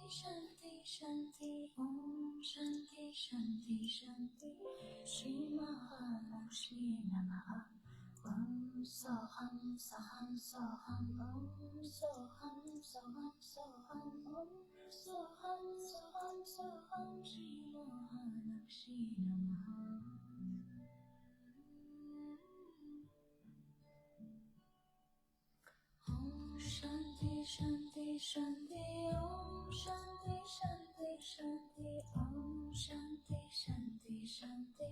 Shanti Shanti Om Shanti Shanti Shanti Shri Mahalakshmi Namaha Om Soham Soham Soham Om Soham Soham Soham Om Soham Soham Soham Shri Mahalakshmi Namaha Om Shanti Shanti Shanti Om Shanti Shanti Shanti Om Shanti Shanti Shanti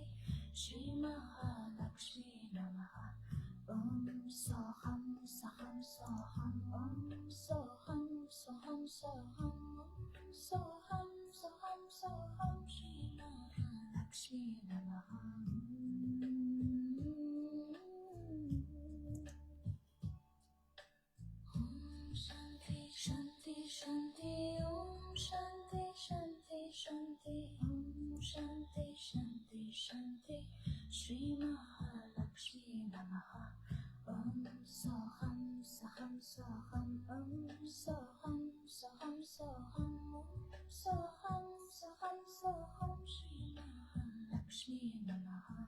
Shri Mahalakshmi Namaha Om Soham Soham Soham Om Soham Soham Soham Om Soham Soham Soham Shri Mahalakshmi Namaha Om Shanti Shanti Shanti Om Shanti Shanti Shanti Om Shanti Shanti Shanti Shri Mahalakshmi Namaha Om Soham Soham Soham Om Soham Soham Soham Om Soham Soham Soham Shri Mahalakshmi Namaha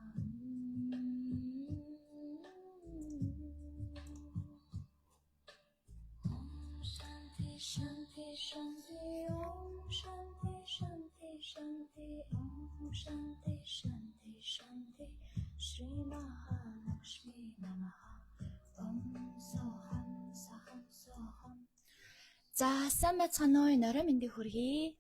Om Shanti Shanti Shanti Om Shanti Shanti Shanti Om Shanti Shanti Shanti Shri Mahalakshmi Namaha Om Soham Soham Soham За, сайн байцгаана уу? Орой мэндийг хүргэе.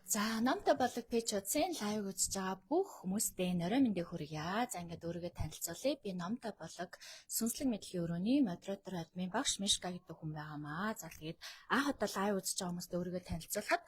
За, Номтой болог page хуудсын live үзэж байгаа бүх хүмүүстээ орой мэндийг хүргье. За, ингээд өөрийгөө танилцуулъя. Би Номтой болог сүнслэг мэдлэгийн өрөөний модератор админ багш Мишка гэдэг хүн байгаамаа. За, тэгээд анх удаа live үзэж байгаа хүмүүстээ өөрийгөө танилцуулахад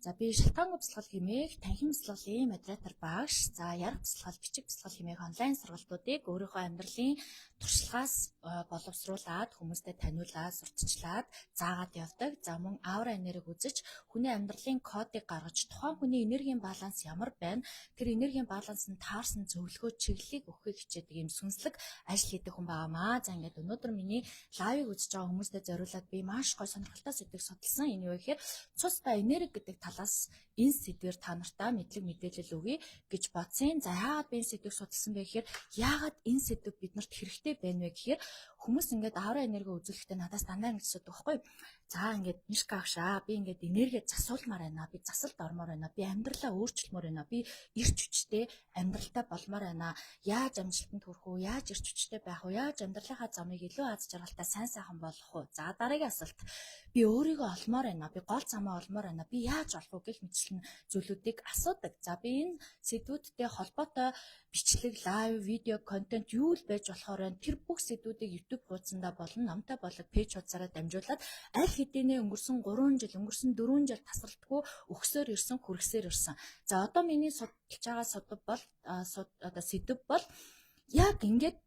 за би шалтгаангүй бясалгал хэмээх танхим бясалгалын модератор багш. За, ярих бясалгал, бичих бясалгал хэмээх онлайн сургалтуудыг өөрийнхөө амьдралын туршлагаас боловсруулад хүмүүстэй таниулаад, сурталчлаад заагаад явдаг. За, мөн аура энерги үзэж хүний амьдралын кодыг гаргаж тухайн хүний энергийн баланс ямар байна, тэр энергийн баланс нь таарсан зөвлөгөө чиглэлийг өгөхийг хичээдэг юм сүнслэг ажил хийдэг хүн байгаамаа. За, ингээд өнөөдөр миний live ыг үзэж байгаа хүмүүстэй зориулаад би маш гоё сонирхолтой сэдвийг судалсан. Энэ юу гэхээр цус ба энерги гэдэг талаас энэ сэдвээр та нартаа мэдлэг мэдээлэл өгье гэж бодсон. За, яагаад би энэ сэдвийг судалсан бэ гэхээр яагаад энэ сэдв биднэрт хэрэгтэй байна вэ гэхээр хүмүүс ингээд аура энерги үзүүлэхдээ надаас дандаа ингэж асуудаг байхгүй юу? За, ингээд Мишка агшаа, би ингээд энерги засуулмаар байна. Би засалд ормоор байна. Би амьдралаа өөрчилмөр байна. Би эрч хүчтэй амьдралтай болмоор байна. Яаж амжилтанд хүрэх үү? Яаж эрч хүчтэй байх вэ? Яаж амьдралынхаа замыг илүү аз жаргалтай сайн сайхан болгох уу? За, дараагийн асуулт. Би өөрийгөө олмоор байна. Би гол замаа олмоор байна. Би яаж олох уу гэх мэтчлэн зүйлүүдийг асуудаг. За, би энэ сэдвүүдтэй холбоотой бичлэг, live, видео, контент юу л байж болохоор байна. Тэр бүх сэдвүүдийг YouTube хуудсандаа болон Номтой болог page хуудсаараа дамжуулаад аль хэдийнэ өнгөрсөн 3 жил, өнгөрсөн 4 жил тасралтгүй өгсөөр ирсэн, хүргэсээр ирсэн. За, одоо миний судалж байгаа судав бол одоо сэдв бол яг ингээд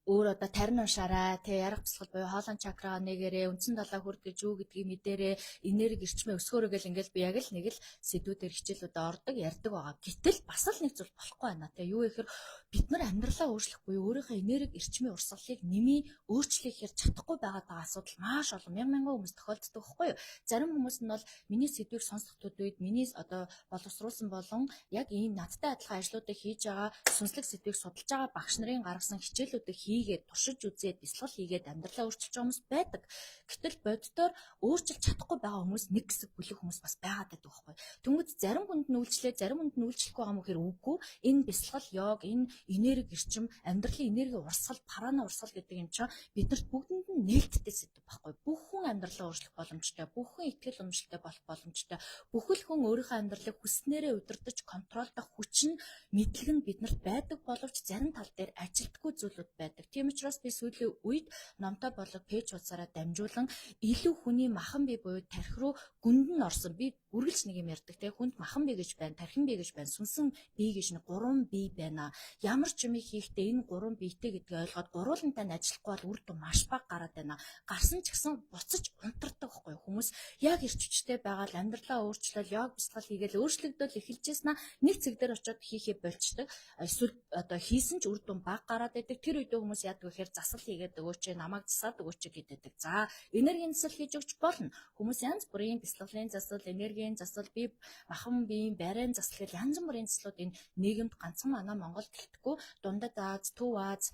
өөр одоо тарин уншаарай, тэ ярих бясалгал буюу хоолойн чакрага нэгэрээ, үндсэн далаа хүрд гэж юу гэдгийг мэдэрээ, энерги эрчмээ өсгөөрэй гэл ингээл би яг л нэг л сэдвүүдээр хичээлүүдэд ордог, ярьдаг байгаа. Гэтэл бас л нэг зүйл болохгүй байна. Тэ юу гэхээр бид нар амьдралаа өөрчлөх буюу өөрийнхөө энерги эрчмийн урсгалыг нэмий өөрчлөхээр чадахгүй байгаа асуудал маш олон мянган мянган хүмүүс тохиолддог байхгүй юу? Зарим хүмүүс нь бол миний сэдвийг сонсох үед миний одоо боловсруулсан болон яг ийм надтай адилхан ажлуудыг хийж байгаа сүнслэг сэдвийг судалж байгаа багш нарын гаргасан хичээлүүдийг хийгээд туршиж үзээд бясалгал хийгээд амьдралаа өөрчилж байгаа хүмүүс байдаг. Гэтэл боддоор өөрчилж чадахгүй байгаа хүмүүс нэг хэсэг бүлэг хүмүүс бас байгаад байдаг байхгүй. Тэнгүүд зарим хүнд нь үйлчлээ, зарим хүнд нь үйлчлэхгүй байгаа юм гэхээр үгүй. Энэ бясалгал, йог, энэ энерги эрчим, амьдралын энерги урсгал, прана урсгал гэдэг юм чинь биднэрт бүгдэнд нь нээлттэй сэдэв байхгүй. Бүх хүн амьдралаа өөрчлөх боломжтой, бүх хүн итгэл үнэмшилтэй болох боломжтой. Бүхэл хүн өөрийнхөө амьдралыг хүснээрээ удирдах control дох хүч нь мэдлэг нь биднэрт байдаг боловч зарим тал дээр ажилтгүй зүйлүүд байдаг. Тийм учраас би сүүлийн үед Номтой болог page хуудасаараа дамжуулан илүү хүний махан бие буюу тархи руу гүнд нь орсон. Би үргэлж нэг юм ярьдаг те, хүнд махан бие гэж байна, тархин бие гэж байна, сүнсэн бие гэж нэг гурван бие байна. Ямар ч юм хийхдээ энэ гурван биетэй гэдгийг ойлгоод гурвуулантай нь ажиллахгүй бол үр дүн маш бага гараад байна. Гарсан ч ч гэсэн буцаж унтардаг байхгүй юу? Хүмүүс яг эрч хүчтэй байгаа л амьдралаа өөрчлөл, йог бясалгал хийгээл өөрчлөгдөөл эхэлжсэн аа нэг цэг дээр очиод хийхээ болчдөг. Эсвэл одоо хийсэн ч үр дүн бага гараад байдаг. Тэр үедээ хүмүүс яадаг вэ гэхээр засал хийгээд өгөөч, намайг засаад өгөөч гэдэг. За, энергийн засал хийж өгч болно. Хүмүүс янз бүрийн бясалгалын засал, энергийн засал, бие махан биеийн барайн засал гэл янз бүрийн заслууд энэ нийгэмд ганцхан манай Монголд гэлтгүй Дундад Аз, Төв Аз,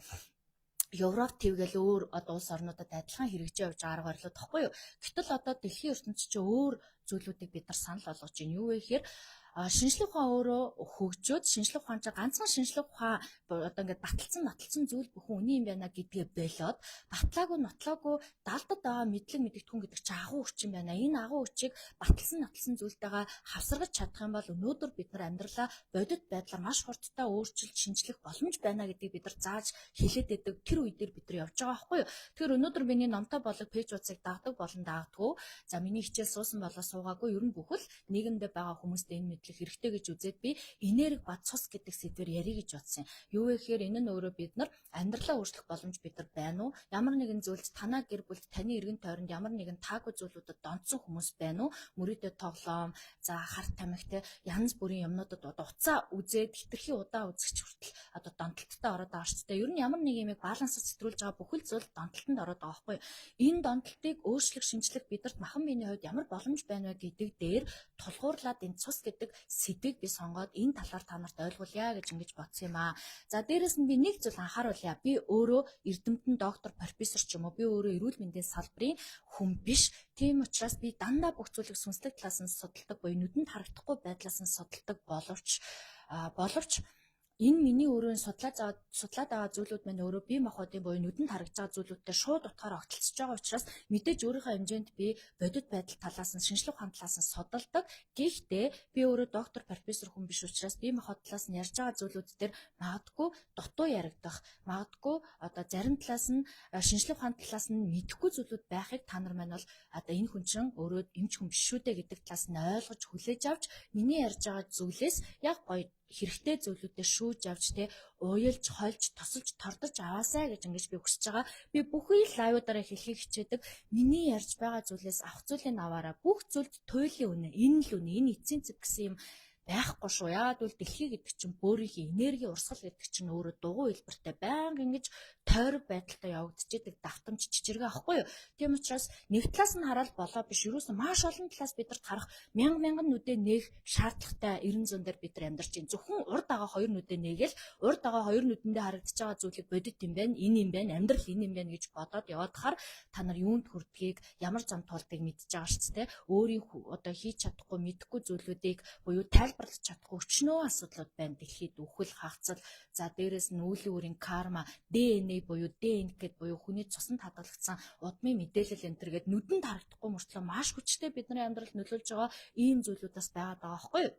Европ твгээл өөр одоо улс орнуудад адилхан хэрэгжиж явж байгаа арга барилууд тахгүй юу. Гэтэл одоо дэлхийн ертөнц чинь өөр зүйлүүдийг бид нар санал болгож байна. Юу вэ гэхээр шинжлэх ухаан өөрөө хөгжөөд, шинжлэх ухаан чинь ганцхан шинжлэх ухаан одоо ингээд баталсан нотолсон зүйл бүхэн үнэн юм байна гэдгээ болоод, батлаагүй нотлоогүй далдад байгаа мэдлэг мэдэгдэхүүн гэдэг чинь агуу хүч юм байна. Энэ агуу хүчийг баталсан нотолсон зүйлтэйгээ хавсаргаж чадах юм бол өнөөдөр бид нар амьдралаа бодит байдлаар маш хурдтай өөрчилж шинжлэх боломж байна гэдгийг бид нар зааж хэлээд байдаг. Тэр үе дээр бид нар явж байгаа байхгүй юу? Тэгэхээр өнөөдөр миний номтой болог пэйж утсыг дагдаг болон дагдаггүй. За, миний хичээл суусан болоо суугаагүй, ер нь бүхэл нийгэмдээ байгаа хүмүүст энэ мэдлэг хэрэгтэй гэж үзээд би энерги ба цус гэдэг сэдвээр ярих гэж бодсон. Юу вэ гэхээр энэ нь өөрөө бид нар амьдралаа өөрчлөх боломж бид нар байна уу? Ямар нэгэн зүйлд танаа гэр бүлд, таны эргэн тойронд ямар нэгэн таагүй зүйлүүдэд донтсон хүмүүс байна уу? Мөрөөдөө тоглоом, за, харт тамхитай янз бүрийн юмнуудад одоо уцаа үзээд хитрхи удаан үзэгч хүртэл одоо донтолттой ороод байгаа шүү дээ. Ер нь ямар нэг юмыг балансаар сэтрүүлж байгаа бүхэл зүйл донтолтонд ороод байгаа байхгүй юу? Энэ донтолтыг өөрчлөх, шинжлэх бидарт махан биений хувьд ямар боломж байна вэ гэдэг дээр тулгуурлаад энэ цус гэдэг сэдвийг би сонгоод энэ талаар та нарт ойлгуулъя гэж ингэж бодсон юм аа. За, дээрэс нь би нэг зүйл анхааруулъя. Би өөрөө эрдэмтэн доктор, профессор ч юм уу, би өөрөө эрүүл мэндийн салбарын хүн биш. Тийм учраас би дандаа бүх зүйлийг сүнслэг талаас нь судалдаг буюу нүдэнд харагдахгүй байдлаас нь судалдаг боловч энэ миний өөрөө судлаад байгаа зүйлүүд маань өөрөө бие махбодын буюу нүдэнд харагдж байгаа зүйлүүдтэй шууд утгаар огтлцож байгаа учраас мэдээж өөрийнхөө хэмжээнд би бодит байдал талаас нь, шинжлэх ухаан талаас нь судалдаг. Гэхдээ би өөрөө доктор, профессор хүн биш учраас бие махбод талаас нь ярьж байгаа зүйлүүд дээр магадгүй дутуу яригдах, магадгүй одоо зарим талаас нь, шинжлэх ухаан талаас нь мэдэхгүй зүйлүүд байхыг та нар маань бол одоо энэ хүн чинь өөрөө эмч хүн биш шүү дээ гэдэг талаас нь ойлгож хүлээж авч, миний ярьж байгаа зүйлээс яг гоё хэрэгтэй зүйлүүдээ шүүж авч, те, уялж, хольж, тосолж, тордож аваасай гэж ингэж би хүсэж байгаа. Би бүхий л live уудаараа хэлхийг хичээдэг. Миний ярьж байгаа зүйлээс авах зүйлийг аваараа. Бүх зүйлд туйлын үнэ, энэ л үнэ, энэ эцсийн зэг гэсэн юм байхгүй шүү. Яагаад гэвэл дэлхий гэдэг чинь өөрийнхөө энерги урсгал гэдэг чинь өөрөө дугуй хэлбэртэй байнга ингэж тойрог байдалтай явагдчихэдэг давтамж чичиргээ аахгүй юу. Тийм учраас нэг талаас нь хараад болоо биш. Ерөөсөн маш олон талаас бид нарт харах, мянга мянган нүдээ нээх шаардлагатай 90 зуун дээр бид нар амьдарч байна. Зөвхөн урд байгаа хоёр нүдээ нээгээл, урд байгаа хоёр нүдэндээ харагдаж байгаа зүйлийг бодит юм байна, энэ юм байна, амьдрал энэ юм байна гэж бодоод яваад хахаар та нар юунд хүрдгийг, ямар зам туулдгийг мэдж байгаа шүү дээ. Өөрийн одоо хийж чадахгүй, мэдэхгүй зүйлүүдийг буюу тайлбарлаж чадахгүй өчнөө асуудлууд байна. Дэлхийд үхэл, хагацал, за, дээрэс нь үйлийн үрийн карма, DNA буюу ДНК гэд буюу хүний цуснд хадгалагдсан удмын мэдээлэл энэ төр гээд нүдэнд харагдахгүй мөртлөө маш хүчтэй бидний амьдралд нөлөөлж байгаа ийм зүйлүүд бас байгаад байгаа байхгүй юу?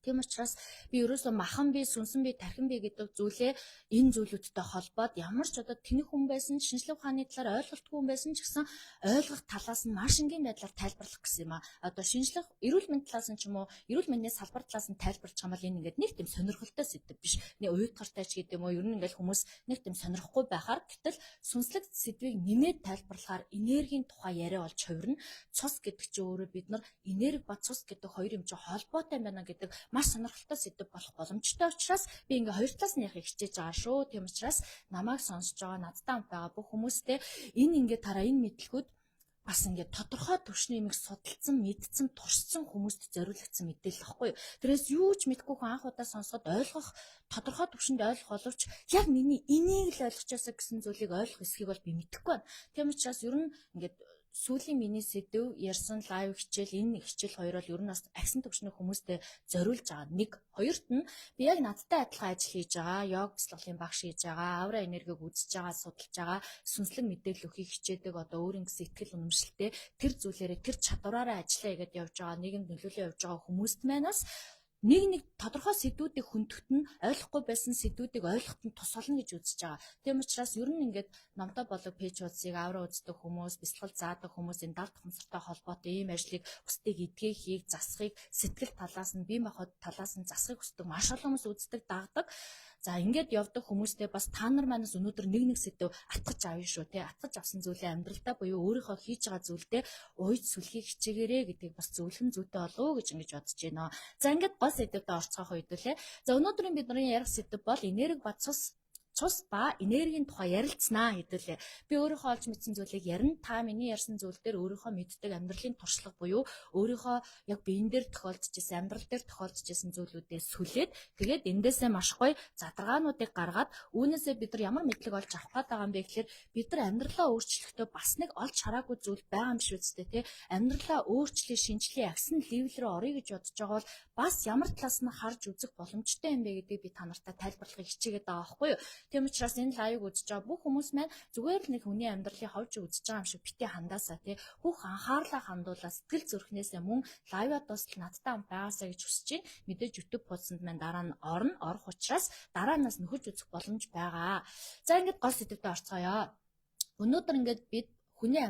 Тийм учраас би ерөөсөө махан бие, сүнсэн бие, тархин бие гэдэг зүйлээ энэ зүйлүүдтэй холбоод ямар ч одоо тэнэг хүн байсан, шинжлэх ухааны талаар ойлголтгүй хүн байсан ч гэсэн ойлгох талаас нь маш энгийн байдлаар тайлбарлах гэсэн юм аа. Одоо шинжлэх, эрүүл мэнд талаас нь ч юм уу, эрүүл мэндийн салбар талаас нь тайлбарлаж байгаа юм бол энэ ингээд нэг тийм сонирхолтой сэдэв биш. Нэг уйтгартай ч гэдэг юм уу, ер нь ингээд хүмүүс нэг тийм сонирхгүй байхаар, гэтэл сүнслэг сэдвийг нэмээд тайлбарлахаар энергийн тухай яриа болж хувирна. Цус гэдэг чинь өөрөө бид нар энерги ба цус гэдэг хоёр юм чинь холбоотой байна гэдэг маш сонирхолтой сэдэв болох боломжтой учраас би ингээ хоёр талаас нь ярих хичээж байгаа шүү. Тийм учраас намайг сонсож байгаа, надтай хамт байгаа бүх хүмүүстэй энэ ингээ тараа энэ мэдлэгүүд бас ингээд тодорхой түвшний юмыг судалсан, мэдсэн, туршсан хүмүүст зориулагдсан мэдээлэл баггүй юу. Тэрээс юу ч мэдэхгүй хүн анх удаа сонсоход ойлгох, тодорхой түвшинд ойлгох боловч яг миний энийг л ойлгочоосоо гэсэн зүйлийг ойлгох эсхийг бол би мэдэхгүй байна. Тийм учраас ер нь ингээд сүүлийн миний сэдэв ярьсан live хичээл, энэ хичээл хоёр бол ер нь бас агсан түвшний хүмүүстэй зориулж байгаа. Нэг, хоёрт нь би яг надтай адилхан ажил хийж байгаа, йог бясалгалын багш хийж байгаа, аура энергийг үзэж байгаа, судалж байгаа, сүнслэг мэдээлэл өгөхийг хичээдэг, одоо өөрийн гэсэн итгэл үнэмшилтэй тэр зүйлээрээ, тэр чадвараараа ажиллая гэдээ явж байгаа, нийгэмд нөлөөлөө явж байгаа хүмүүст манаас нэг нэг тодорхой сэдвүүдийг хөндөөхөд нь, ойлгохгүй байсан сэдвүүдийг ойлгоход нь тус болно гэж үзэж байгаа. Тийм учраас ер нь ингээд номтой болог пэйж хуудсыг авраа үздэг хүмүүс, бясалгал заадаг хүмүүс, энэ далд ухамсартай холбоотой ийм ажлыг, бусдыг эдгэхийг, засахыг, сэтгэл талаас нь, бие махбод талаас нь засахыг хүсдэг маш олон хүмүүс үздэг, дагдаг. За, ингээд явдаг хүмүүстэй бас та нар манаас өнөөдөр нэг нэг сэдэв атгаж авъя шүү те. Атгаж авсан зүйлээ амьдралдаа буюу өөрийнхөө хийж байгаа зүйлдээ уйж сүлхийг хичээгээрэй гэдгийг бас зөвлөх нь зүйтэй болов уу гэж ингэж бодож байна. За, ингээд гол сэдвээр орцгоох хэдүүлээ. За, өнөөдрийн бидний ярих сэдэв бол энерги ба цус, цус ба энергийн тухай ярилцсанаа хэдүүлээ. Би өөрийнхөө олж мэдсэн зүйлийг ярина. Та миний ярьсан зүйл дээр өөрийнхөө мэддэг амьдралын туршлага буюу өөрийнхөө яг биен дээр тохиолдож исэн, амьдрал дээр тохиолдож исэн зүйлүүдээ сүлээд, тэгээд эндээсээ маш гоё задаргаануудыг гаргаад, үүнээсээ бид нар ямар мэдлэг олж авах гээд байгаа юм бэ гэхээр бид нар амьдралаа өөрчлөхдөө бас нэг олж хараагүй зүйл байгаа юм биш үстэй, тий. Амьдралаа өөрчлөе, шинжлэе, агсан level рүү оръё гэж бодож байгаа бол бас ямар талаас нь харж үзэх боломжтой юм бэ гэдгийг би та нартай тайлбарлахыг хичээгээд байгаа байхгүй юу. Тийм учраас энэ live ыг үзэж байгаа бүх хүмүүс маань зүгээр л нэг хүний амьдралын ховж үзэж байгаа юм шиг битгий хандаасаа, тий. Бүх анхаарлаа хандуулаад, сэтгэл зүрхнээсээ мөн live аа дуустал надтай хамт байгаасаа гэж хүсэж байна. Мэдээж YouTube хуудсанд маань дараа нь орно. Орох учраас дараанаас нөхөж үзэх боломж байгаа. За, ингээд гол сэдвээр орцгоё. Өнөөдөр ингээд бид хүний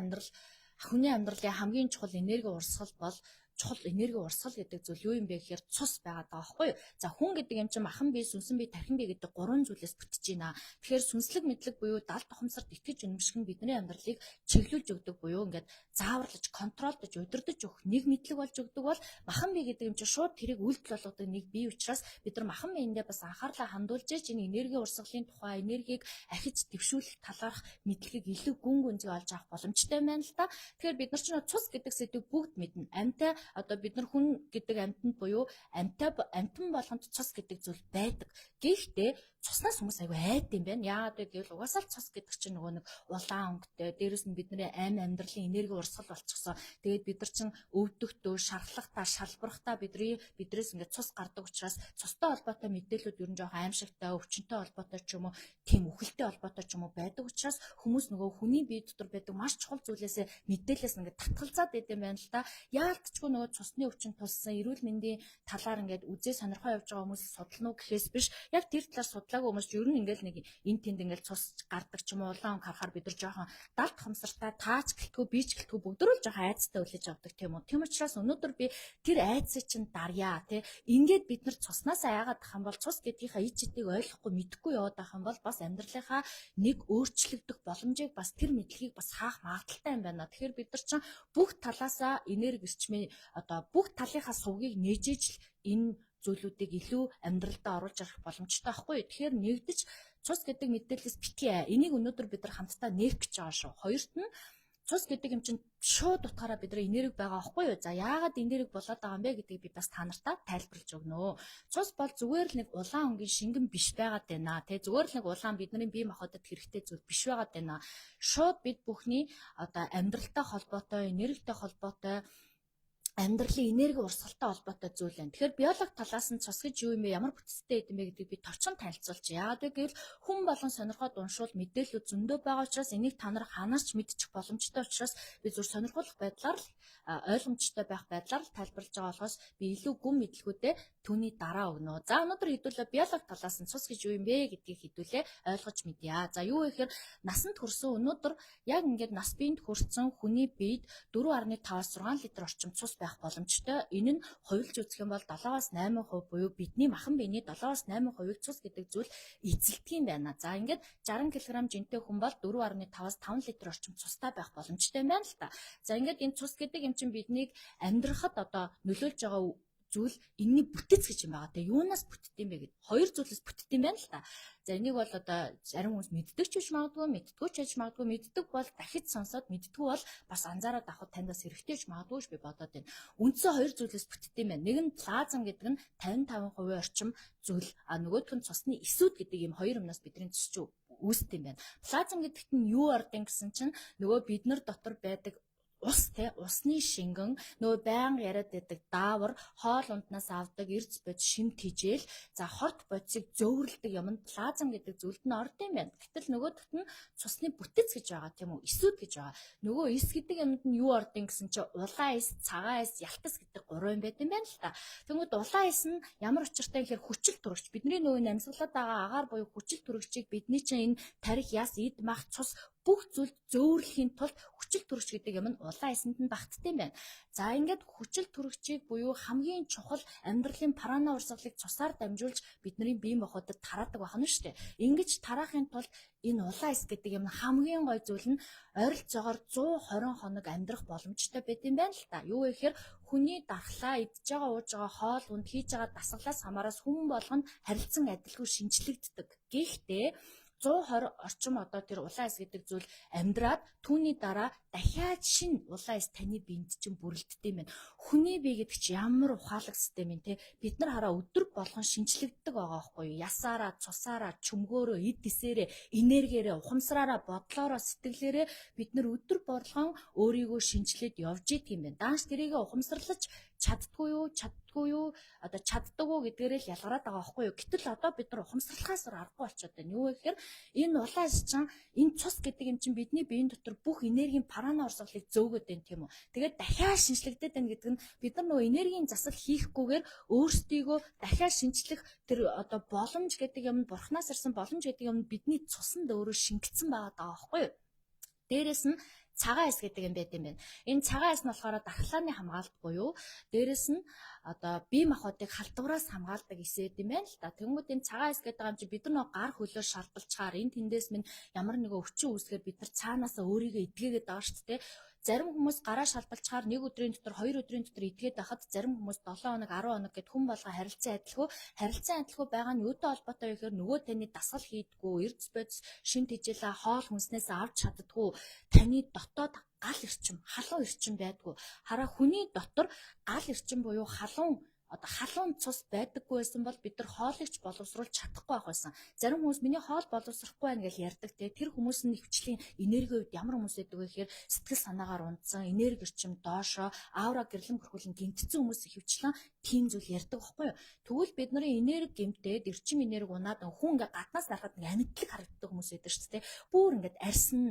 амьдралын хамгийн чухал энерги урсгал бол, чухал энерги урсгал гэдэг зүйл юу юм бэ гэхээр цус байгаад байгаа байхгүй юу. За, хүн гэдэг юм чинь махан бие, сүнсэн бие, тархин бие гэдэг гурван зүйлээс бүтэж байна. Тэгэхээр сүнслэг мэдлэг буюу далд ухамсарт итгэж үнэмших нь бидний амьдралыг чиглүүлж өгдөг буюу ингээд зааварлаж, control дож, удирдах өгөх нэг мэдлэг болж өгдөг бол махан бие гэдэг юм чинь шууд тэрийг үйлдэл болгодог нэг бие учраас бид нар махан биендээ бас анхаарлаа хандуулж ээж энэ энерги урсгалын тухай, энергийг ахиж дэвшүүлэх талаарх мэдлэгийг илүү гүн гүнзгий олж авах боломжтой байна л да. Тэгэхээр бид нар чинь цус гэдэг сэдвийг бүгд мэднэ. Амьтай, одоо бид нар хүн гэдэг амьтанд буюу амьтай, амьтан болгонд цус гэдэг зүйл байдаг. Гэхдээ цуснаас хүмүүс аягүй айд юм байна. Яагаад вэ гэвэл угаасаа л цус гэдэг чинь нөгөө нэг улаан өнгөтэй. Дээрэс нь бидний амь амьдралын энерги урсгал болчихсон. Тэгээд бид нар чинь өвдөгтөө, шархлахтаа, шалбархтаа бидрээс ингээд цус гардаг учраас цустай холбоотой мэдээлүүд ер нь жоохон аимшигтай, өвчнөй холбоотой ч юм уу, тийм үхэлтэй холбоотой ч юм уу байдаг учраас хүмүүс нөгөө хүний бие дотор байдаг маш чухал зүйлээсээ, мэдээлэлээс ингээд татгалзаад байд юм байна л да. Яалтчгүй нөгөө цусны өвчин тулсан, эрүүл мэндийн талаар ингээд үзээ сонирхоо явж байгаа хүмүүс судлана уу гэхээс биш, яг тэр талаар судлаагүй хүмүүс ер нь ингээд нэг эн тэнд ингээд цус гардаг ч юм уу, улаан өнгө харахаар бид нар жоохон далд ухамсартай, таач гэлтгүү, бийч гэлтгүү бүгд л жоохон айдастай хүлээж авдаг, тийм үү. Тийм учраас өнөөдөр би тэр айдсыг чинь дарья, тий. Ингээд бид нар цуснаас айгаад ах юм бол, цус гэдгийнхаа ич чидийг ойлгохгүй, мэдэхгүй яваад ах юм бол бас амьдралынхаа нэг өөрчлөгдөх боломжийг, бас тэр мэдлэгийг бас хаах магадлалтай юм байна. Тэгэхээр бид нар чинь бүх талаасаа энерги эрчмээ, одоо бүх талынхаа сувгийг нээжээж л энэ зүйлүүдийг илүү амьдралдаа оруулж ирэх боломжтой байхгүй юу. Тэгэхээр нэгдэж цус гэдэг мэдээлэлээс битгий. Энийг өнөөдөр бид нар хамтдаа нээх гэж байгаа шүү. Хоёрт нь цус гэдэг юм чинь шууд утгаараа бидний энерги байгаа байхгүй юу? За, яагаад энерги болоод байгаа юм бэ гэдгийг би бас та нартаа тайлбарлаж өгнө. Цус бол зүгээр л нэг улаан өнгийн шингэн биш байгаад байна. Тэ, зүгээр л нэг улаан бидний бие махбодод хэрэгтэй зүйл биш байгаад байна. Шууд бид бүхний одоо амьдралтай холбоотой, энергитэй холбоотой, амьдралын энерги урсгалтай холбоотой зүйл байна. Тэгэхээр биологи талаас нь цус гэж юу юм бэ, ямар бүтцтэй юм бэ гэдгийг би товчхон танилцуулчих. Яагаад вэ гэвэл хүн болгон сонирхоод уншвал мэдээлэл зөндөө байгаа учраас, энийг та нар хаанаас ч мэдчих боломжтой учраас би зүр сонирхолтой байдлаар л, ойлгомжтой байх байдлаар л тайлбарлаж байгаа болохоос би илүү гүн мэдлэгүүдээ түүний дараа өгнө. За, өнөөдөр хэдүүлээ биологи талаас нь цус гэж юу юм бэ гэдгийг хэдүүлээ ойлгож мэдье. За, юу вэ гэхээр насанд хүрсэн, өнөөдөр яг ингээд нас биед хүрсэн хүний биед 4.5-аас 6 литр орчим цус байх боломжтой. Энэ нь хувилж үзэх юм бол 7-оос 8% буюу бидний махан биений 7-оос 8%-ийг цус гэдэг зүйл эзэлдэг юм байна. За, ингээд 60 кг жинтэй хүн бол 4.5-аас 5 литр орчим цустай байх боломжтой юм байна л та. За, ингээд энэ цус гэдэг юм чинь биднийг амьдрахад одоо нөлөөлж байгаа зүйл, энэний бүтэц гэж юм байгаа. Тэгээ юунаас бүтдэг юм бэ гэд хоёр зүйлээс бүтдэг юм байна л та. За, энийг бол одоо зарим хүмүүс мэддэг ч биш магадгүй, мэддэггүй ч байж магадгүй, мэддэг бол дахиж сонсоод, мэддэггүй бол бас анзаараад авахд танд бас хэрэгтэй ч магадгүй гэж би бодоод байна. Үндсэн хоёр зүйлээс бүтдэг юм байна. Нэг нь плазм гэдэг нь 55% орчим зүйл, а нөгөөх нь цусны эсүүд гэдэг ийм хоёр юмнаас бидний цус чинь үүсдэг юм байна. Плазм гэдэгт нь юу ордог гэсэн чинь нөгөө бид нар дотор байдаг ус, те, усны шингэн, нөгөө байнга яриад байдаг даавар, хоол унднаас авдаг эрц бодис, шим тэжээл, за, хорт бодисыг зөөвөрлөдөг юм нь плазм гэдэг зүйлд нь ордог юм байна. Гэтэл нөгөөдөгт нь цусны бүтэц гэж байгаа, тийм үү? Эсүүд гэж байгаа. Нөгөө эс гэдэг юмд нь юу ордог гэсэн чинь улаан эс, цагаан эс, ялтас гэдэг гурван юм байт юм байна л та. Тэнгүүд улаан эс нь ямар учиртай гэхээр хүчил төрөгч. Бидний нөгөө амьсгалаад байгаа агаар буюу хүчил төрөгчийг бидний чинь энэ тархи, яс, эд мах, цус бүх зүйлд зөөвөрлөхийн тулд хүчил Хүчил төрөгч гэдэг юм нь улаан эсэнд нь багтдаг юм байна. За, ингээд хүчил төрөгчийг буюу хамгийн чухал амьдралын прана урсгалыг цусаар дамжуулж бидний бие махбодод тараадаг байна шүү дээ. Ингэж тараахын тулд энэ улаан эс гэдэг юм хамгийн гой зүйл нь ойролцоогоор 120 хоног амьдрах боломжтой байд юм байна л та. Юу вэ гэхээр хүний дархлаа, идж байгаа, ууж байгаа хоол хүнд, хийж байгаа дасгалаас хамаараас хүн болгонд харилцан адилгүй шинчлэгддэг. Гэхдээ 120 орчим одоо тэр улаан эс гэдэг зүйл амьдраад, түүний дараа дахиад шинэ улаан эс таны биед чинь бүрэлддэг юм байна. Хүний бие гэдэг чинь ямар ухаалаг систем юм те. Бид нар хараа өдөр болгон шинчлэгддэг байгаа байхгүй юу? Ясаараа, цусаараа, чөмгөөрөө, эд эсээрээ, энергиэрээ, ухамсараараа, бодлоороо, сэтгэлээрээ бид нар өдөр болгон өөрийгөө шинчлээд явж идэг юм байна. Даанч тэрийгэ ухамсарлаж чаддгүй юу, чаддгүй юу, одоо чаддаг уу гэдгээрээ л ялгараад байгаа байхгүй юу. Гэтэл одоо бид нар ухамсарлахаас аргагүй болчиход байна. Юу вэ гэхээр энэ улаан эс чинь, энэ цус гэдэг юм чинь бидний биеийн дотор бүх энергийн прана урсгалыг зөөгөөд байна, тийм үү. Тэгээд дахиад шинчлэгдээд байна гэдэг нь бид нар нөгөө энергийн засал хийхгүйгээр өөрсдийгөө дахиад шинчлэх тэр одоо боломж гэдэг юм, бурхнаас ирсэн боломж гэдэг юм бидний цусанд өөрөө шингэсэн байгаа даа байхгүй юу. Дээрээс нь цагаан эс гэдэг юм байт юм байна. Энэ цагаан эс нь болохоор дархлааны хамгаалалт буюу дээрээс нь одоо бие махбодыг халдвараас хамгаалдаг эс байд юм байна л да. Тэнгүүд энэ цагаан эс гэдэг юм чи бид нар нөгөө гар хөлөө шалбалчаар энэ тэндээс минь ямар нэгэн өвчин үүсгэхээр бид нар цаанаасаа өөрийгөө эдгээгээд байгаа шүү дээ. Зарим хүмүүс гараа шалбалчаар нэг өдрийн дотор, 2 өдрийн дотор эдгээд байхад, зарим хүмүүс 7 хоног, 10 хоног гэд хүн болго харилцан адилгүй байгаа нь юутай холбоотой вэ гэхээр нөгөө таны дасгал хийдгүү, эрдэс бодис шин тэжээлээ хоол хүнснээс авч чаддгүй, таны дотоод гал эрчим, халуун эрчим байдгүй. Хараа, хүний дотор гал эрчим буюу халуун, одоо халуун цус байдаггүй байсан бол бид нар хоолыг ч боловсруулж чадахгүй байх байсан. Зарим хүмүүс миний хоол боловсрохгүй байна гэж ярьдаг те. Тэр хүмүүс нь ихэвчлэн энергийн хувьд ямар хүмүүс байдаг вэ гэхээр сэтгэл санаагаар унтсан, энерги эрчим доошоо, аура гэрлэн бүрхүүлэн гэмтсэн хүмүүс ихэвчлэн тийм зүйл ярьдаг байхгүй юу. Тэгвэл бид нарын энерги гэмтээд, эрчим энерги унаад, хүн ингээ гаднаас харахад ингээ амьдлаг харагддаг хүмүүс байдаг шүү дээ. Бүр ингээд арьсан,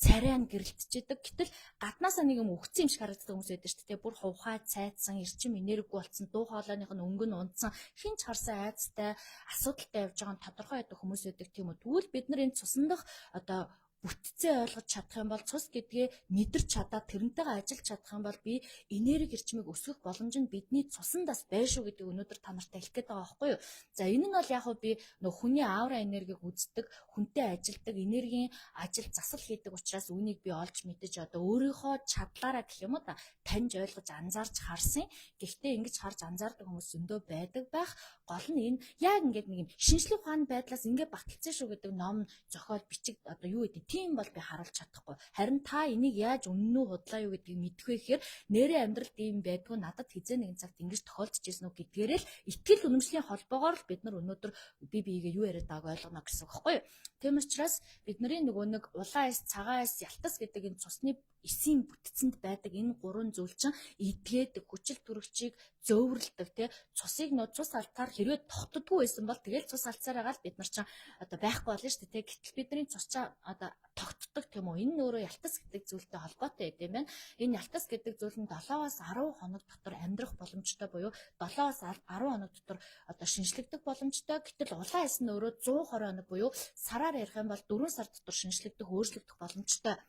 царай нь гэрэлтжээдэг. Гэтэл гаднаасаа нэг юм үхсэн юм шиг харагддаг хүмүүс байдаг шүү дээ. Бүр хувхай цайцсан, эрчим энергигүй болсон, дуу хоолойных нь өнгө нь унтсан, хэн ч харсан айцтай, асуудалтай явж байгаа нь тодорхой байдаг хүмүүс байдаг, тийм үү. Тэгвэл бид нар энэ цусан дах одоо бүтцээ ойлгож чадах юм бол, цус гэдгээ мэдэрч чадаад, тэрнтэйгээ ажиллаж чадах юм бол би энерги эрчмийг өсгөх боломж нь бидний цусандас байна шүү гэдэг өнөөдөр та нартай хэлэх гээд байгаа байхгүй юу. За, энэ нь бол яг хөө би нөх хүний аура энергийг үздэг, хүнтэй ажилладаг, энергийн ажил засал хийдэг учраас үүнийг би олж мэдэж, одоо өөрийнхөө чадлаараа гэх юм уу та таньж, ойлгож, анзаарч харсан. Гэхдээ ингэж харж анзаардаг хүмүүс зөндөө байдаг байх. Гол нь энэ яг ингээд нэг юм шинжлэх ухааны байдлаас ингээд баталсан шүү гэдэг ном зохиол бичиг одоо юу гэдэг тийм бол би харуулж чадахгүй. Харин та энийг яаж үнэн үү, худлаа юу гэдгийг мэдэх вэ гэхээр нэрээ амьдралд ийм байдгүй, надад хизээ нэгэн цагт ингэж тохиолдож ирсэн үү гэдгээрээ л итгэл үнэмшлийн холбоогоор л бид нар өнөөдөр би биегээ юу яриад байгааг ойлгоно гэсэн үг байхгүй юу. Тийм учраас бидний нөгөө нэг улаан эс, цагаан эс, ялтас гэдэг энэ цусны эсийн бүтцэнд байдаг энэ гурван зүйл чинь эдгээдэг, хүчил төрөгчийг зөөвөрлөдөг тий. Цусыг нөө цус алтаар хэрвээ тогтдоггүй байсан бол тэгэл цус алдсаар байгаа л бид нар чинь одоо байхгүй болно шүү дээ тий. Гэтэл бидний цус чинь одоо тогтдог, тийм үү. Энэ нь өөрөө ялтас гэдэг зүйлтэй холбоотой байд юм байна. Энэ ялтас гэдэг зүйл нь 7-оос 10 хоног дотор амьдрах боломжтой буюу 7-оос 10 хоног дотор одоо шинчлэгдэх боломжтой. Гэтэл улаан эс нь өөрөө 120 хоног буюу сараар ярих юм бол 4 сар дотор шинчлэгдэх, өөрчлөгдөх боломжтой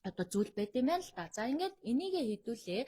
одоо зүйл байд юм байна л да. За, ингээд энийгээ хэдүүлээ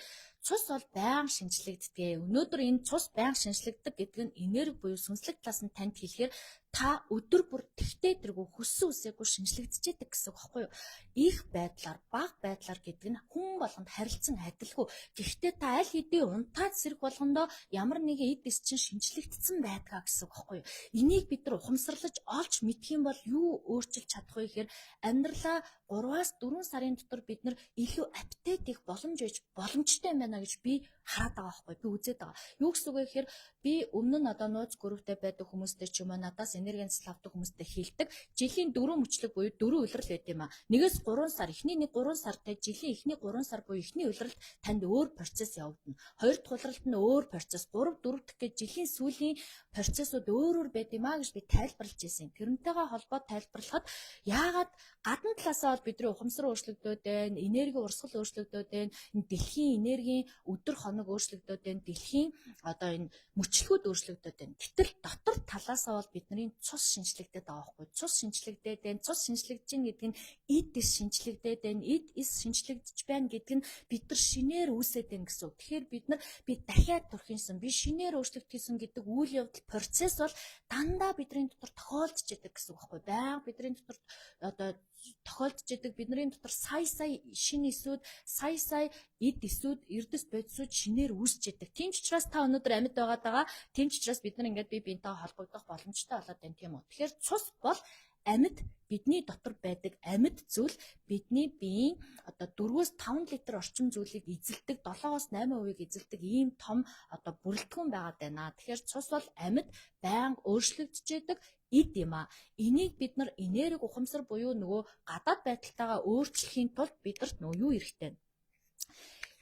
цус бол байнга шинчлэгддэг. Өнөөдөр энэ цус байнга шинчлэгдэг гэдэг нь энерги буюу сүнслэг талаас нь танд хэлэхээр та өдөр бүр тэгтээ тэргүй хүссэн үсээгүй шинчлэгдчихэдэг гэсэн үг байхгүй юу? Их байдлаар, бага байдлаар гэдэг нь хүн болгонд харилцан адилгүй. Гэхдээ та аль хэдийн унтаад сэрэх болгондоо ямар нэгэн эд эс чинь шинчлэгдсэн байдгаа гэсэн үг байхгүй юу? Энийг бид нар ухамсарлаж олж мэдэх юм бол юу өөрчилж чадах вэ гэхээр амьдралаа 3-аас 4 сарын дотор бид нар илүү update хийх боломж байж боломжтой юм байна гэж би хараад байгаа байхгүй, би үзээд байгаа. Юу гэсэн үг вэ гэхээр би өмнө нь одоо нууц групптэй байдаг хүмүүстэй ч юм уу, надаас энергийн засал авдаг хүмүүстэй хэлдэг. Жилийн дөрвөн мөчлөг буюу дөрвөн улирал байд юм а. 1-ээс 3 сар, эхний нэг 3 сартай, жилийн эхний 3 сар буюу эхний улиралд танд өөр процесс явагдана. Хоёр дахь улиралд нь өөр процесс, 3 4 дахь гэж жилийн сүүлийн процессууд өөр өөр байд юм а гэж би тайлбарлаж ирсэн. Тэрнтэйгээ холбоод тайлбарлахад яагаад гадна талаасаа бол бидний ухамсар өөрчлөгдөөд байна, энерги урсгал өөрчлөгдөөд байна, энэ дэлхийн энергийн дэлхийн өдөр хоног өөрчлөгдөд байна. Дэлхийн одоо энэ мөчлөгүүд өөрчлөгдөд байна. Гэтэл дотор талаасаа бол бидний цус шинчлэгдээд байгаа байхгүй. Цус шинчлэгдээд байна. Цус шинчлэгдэж байна гэдэг нь эд эс шинчлэгдээд байна. Эд эс шинчлэгдэж байна гэдэг нь бид нар шинээр үүсээд байна гэсэн үг. Тэгэхээр бид нар би дахиад төрхийнсэн, би шинээр өөрчлөгдсөн гэдэг үйл явдал, процесс бол дандаа бидний дотор тохиолдож идэг гэсэн үг байхгүй. Байнга бидний дотор одоо тохиолдож идэг, бидний дотор сая сая шинэ эсүүд, сая сая эд эсүүд, эрдэс бодисууд шинээр үүсч идэг. Тийм ч учраас та өнөөдөр амьд байгаад байгаа. Тийм ч учраас бид нар ингээд бие биентэй холбогдох боломжтой болоод байна, тийм үү. Тэгэхээр цус бол амьд, бидний дотор байдаг амьд зүйл, бидний биеийн одоо 4-5 литр орчим зүйлийг эзэлдэг, 7-оос 8%-ийг эзэлдэг ийм том одоо бүрэлдэхүүн байгаад байна. Тэгэхээр цус бол амьд, байнга өөрчлөгдөж идэг эд юм а. Энийг бид нар энерги, ухамсар буюу нөгөө гадаад байдалтайгаа өөрчлөхийн тулд биднэрт нөгөө юу хэрэгтэй вэ?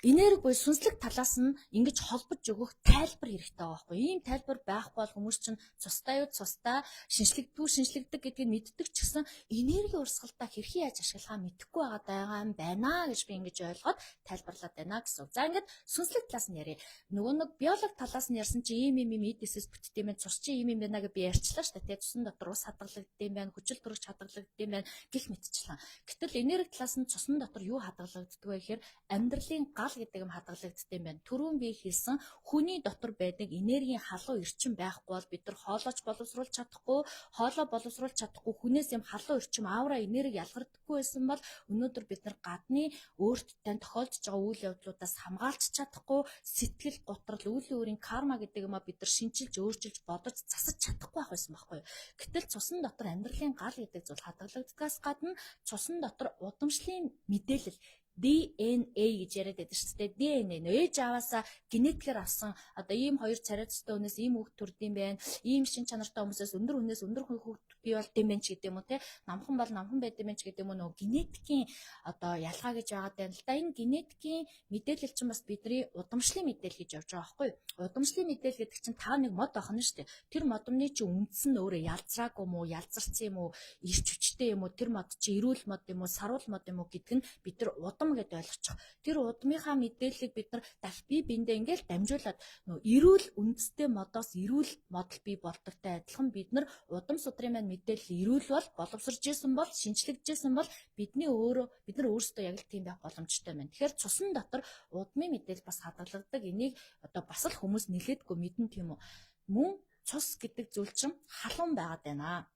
Энерги буюу сүнслэг талаас нь ингэж холбож өгөх тайлбар хэрэгтэй байгаа байхгүй. Ийм тайлбар байхгүй бол хүмүүс чинь цустай юу, цустай шинчлэгдүү, шинчлэгдэг гэдгийг мэддэг ч гэсэн энерги урсгалдаа хэрхэн яаж ашиглахаа мэдэхгүй байгаа юм байна гэж би ингэж ойлгоод тайлбарлаад байна гэсэн. За, ингээд сүнслэг талаас нь ярья. Нөгөө нэг биологи талаас нь ярьсан чи ийм ийм ийм эд эсээс бүтдэг юм байна. Цус чи ийм юм байна гэж би ярьчлаа шүү дээ. Цусан дотор ус хадгалагддаг юм байна, хүчил төрөгч хадгалагддаг юм байна гэх мэтчлэн. Гэтэл энерги талаас нь цусан дотор юу хадгалагддаг вэ гэхээр амьдралын гал гэдэг юм хадгалагддаг юм байна. Түрүүн би хэлсэн хүний дотор байдаг энергийн халуун эрчим байхгүй бол бид нар хоолойч боловсруулж чадахгүй, хоолой боловсруулж чадахгүй, хүнээс юм халуун эрчим, аура, энерги ялгардаггүй байсан бол өнөөдөр бид нар гадны өөртөө тохиолдож байгаа үйл явдлуудаас хамгаалж чадахгүй, сэтгэл готрол, үйлийн өөрийн карма гэдэг юм а бид нар шинчилж, өөрчилж, бодож, засаж чадахгүй байх байсан байхгүй юу. Гэтэл цусан дотор амьдралын гал гэдэг зүйл хадгалагддагаас гадна цусан дотор удамшлын мэдээлэл, DNA гэж яриад байдаг шүү дээ. DNA нөө ээж аваасаа генетикээр авсан, одоо ийм хоёр царай цустай хүнээс ийм хүүхд төрдөм байх, ийм шин чанартай хүмүүсээс өндөр хүнээс өндөр хүүхд бий болд юм байна ч гэдэг юм уу, те. Намхан бол намхан байд юм байна ч гэдэг юм уу, нөгөө генетикийн одоо ялгаа гэж байгаа даа л да. Энэ генетикийн мэдээлэл чинь бас бидний удамшлын мэдээлэл гэж явж байгаа байхгүй юу? Удамшлын мэдээлэл гэдэг чинь та нэг мод охно шүү дээ. Тэр модомны чинь үндс нь өөрөө ялзраагүй юм уу, ялзарсан юм уу, ирч хүчтэй юм уу, тэр мод чи эрүүл мод юм уу, саруул мод юм уу гэдэг нь бид нар удам гэдээ ойлгочих. Тэр удмынхаа мэдээллийг бид нар бие биендээ ингээл дамжуулаад нөө эрүүл үндэстэй модоос эрүүл модал бий болдогтой адилхан бид нар удам судрын маань мэдээлэл эрүүл бол, боловсрж исэн бол, шинчлэгдэжсэн бол бидний өөрөө, бид нар өөрсдөө яг л тийм байх боломжтой байна. Тэгэхээр цусан дотор удмын мэдээлэл бас хадгалагддаг. Энийг одоо бас л хүмүүс нэлээдгүй мэднэ, тийм үү? Мөн цус гэдэг зүйл чинь халуун байгаад байна.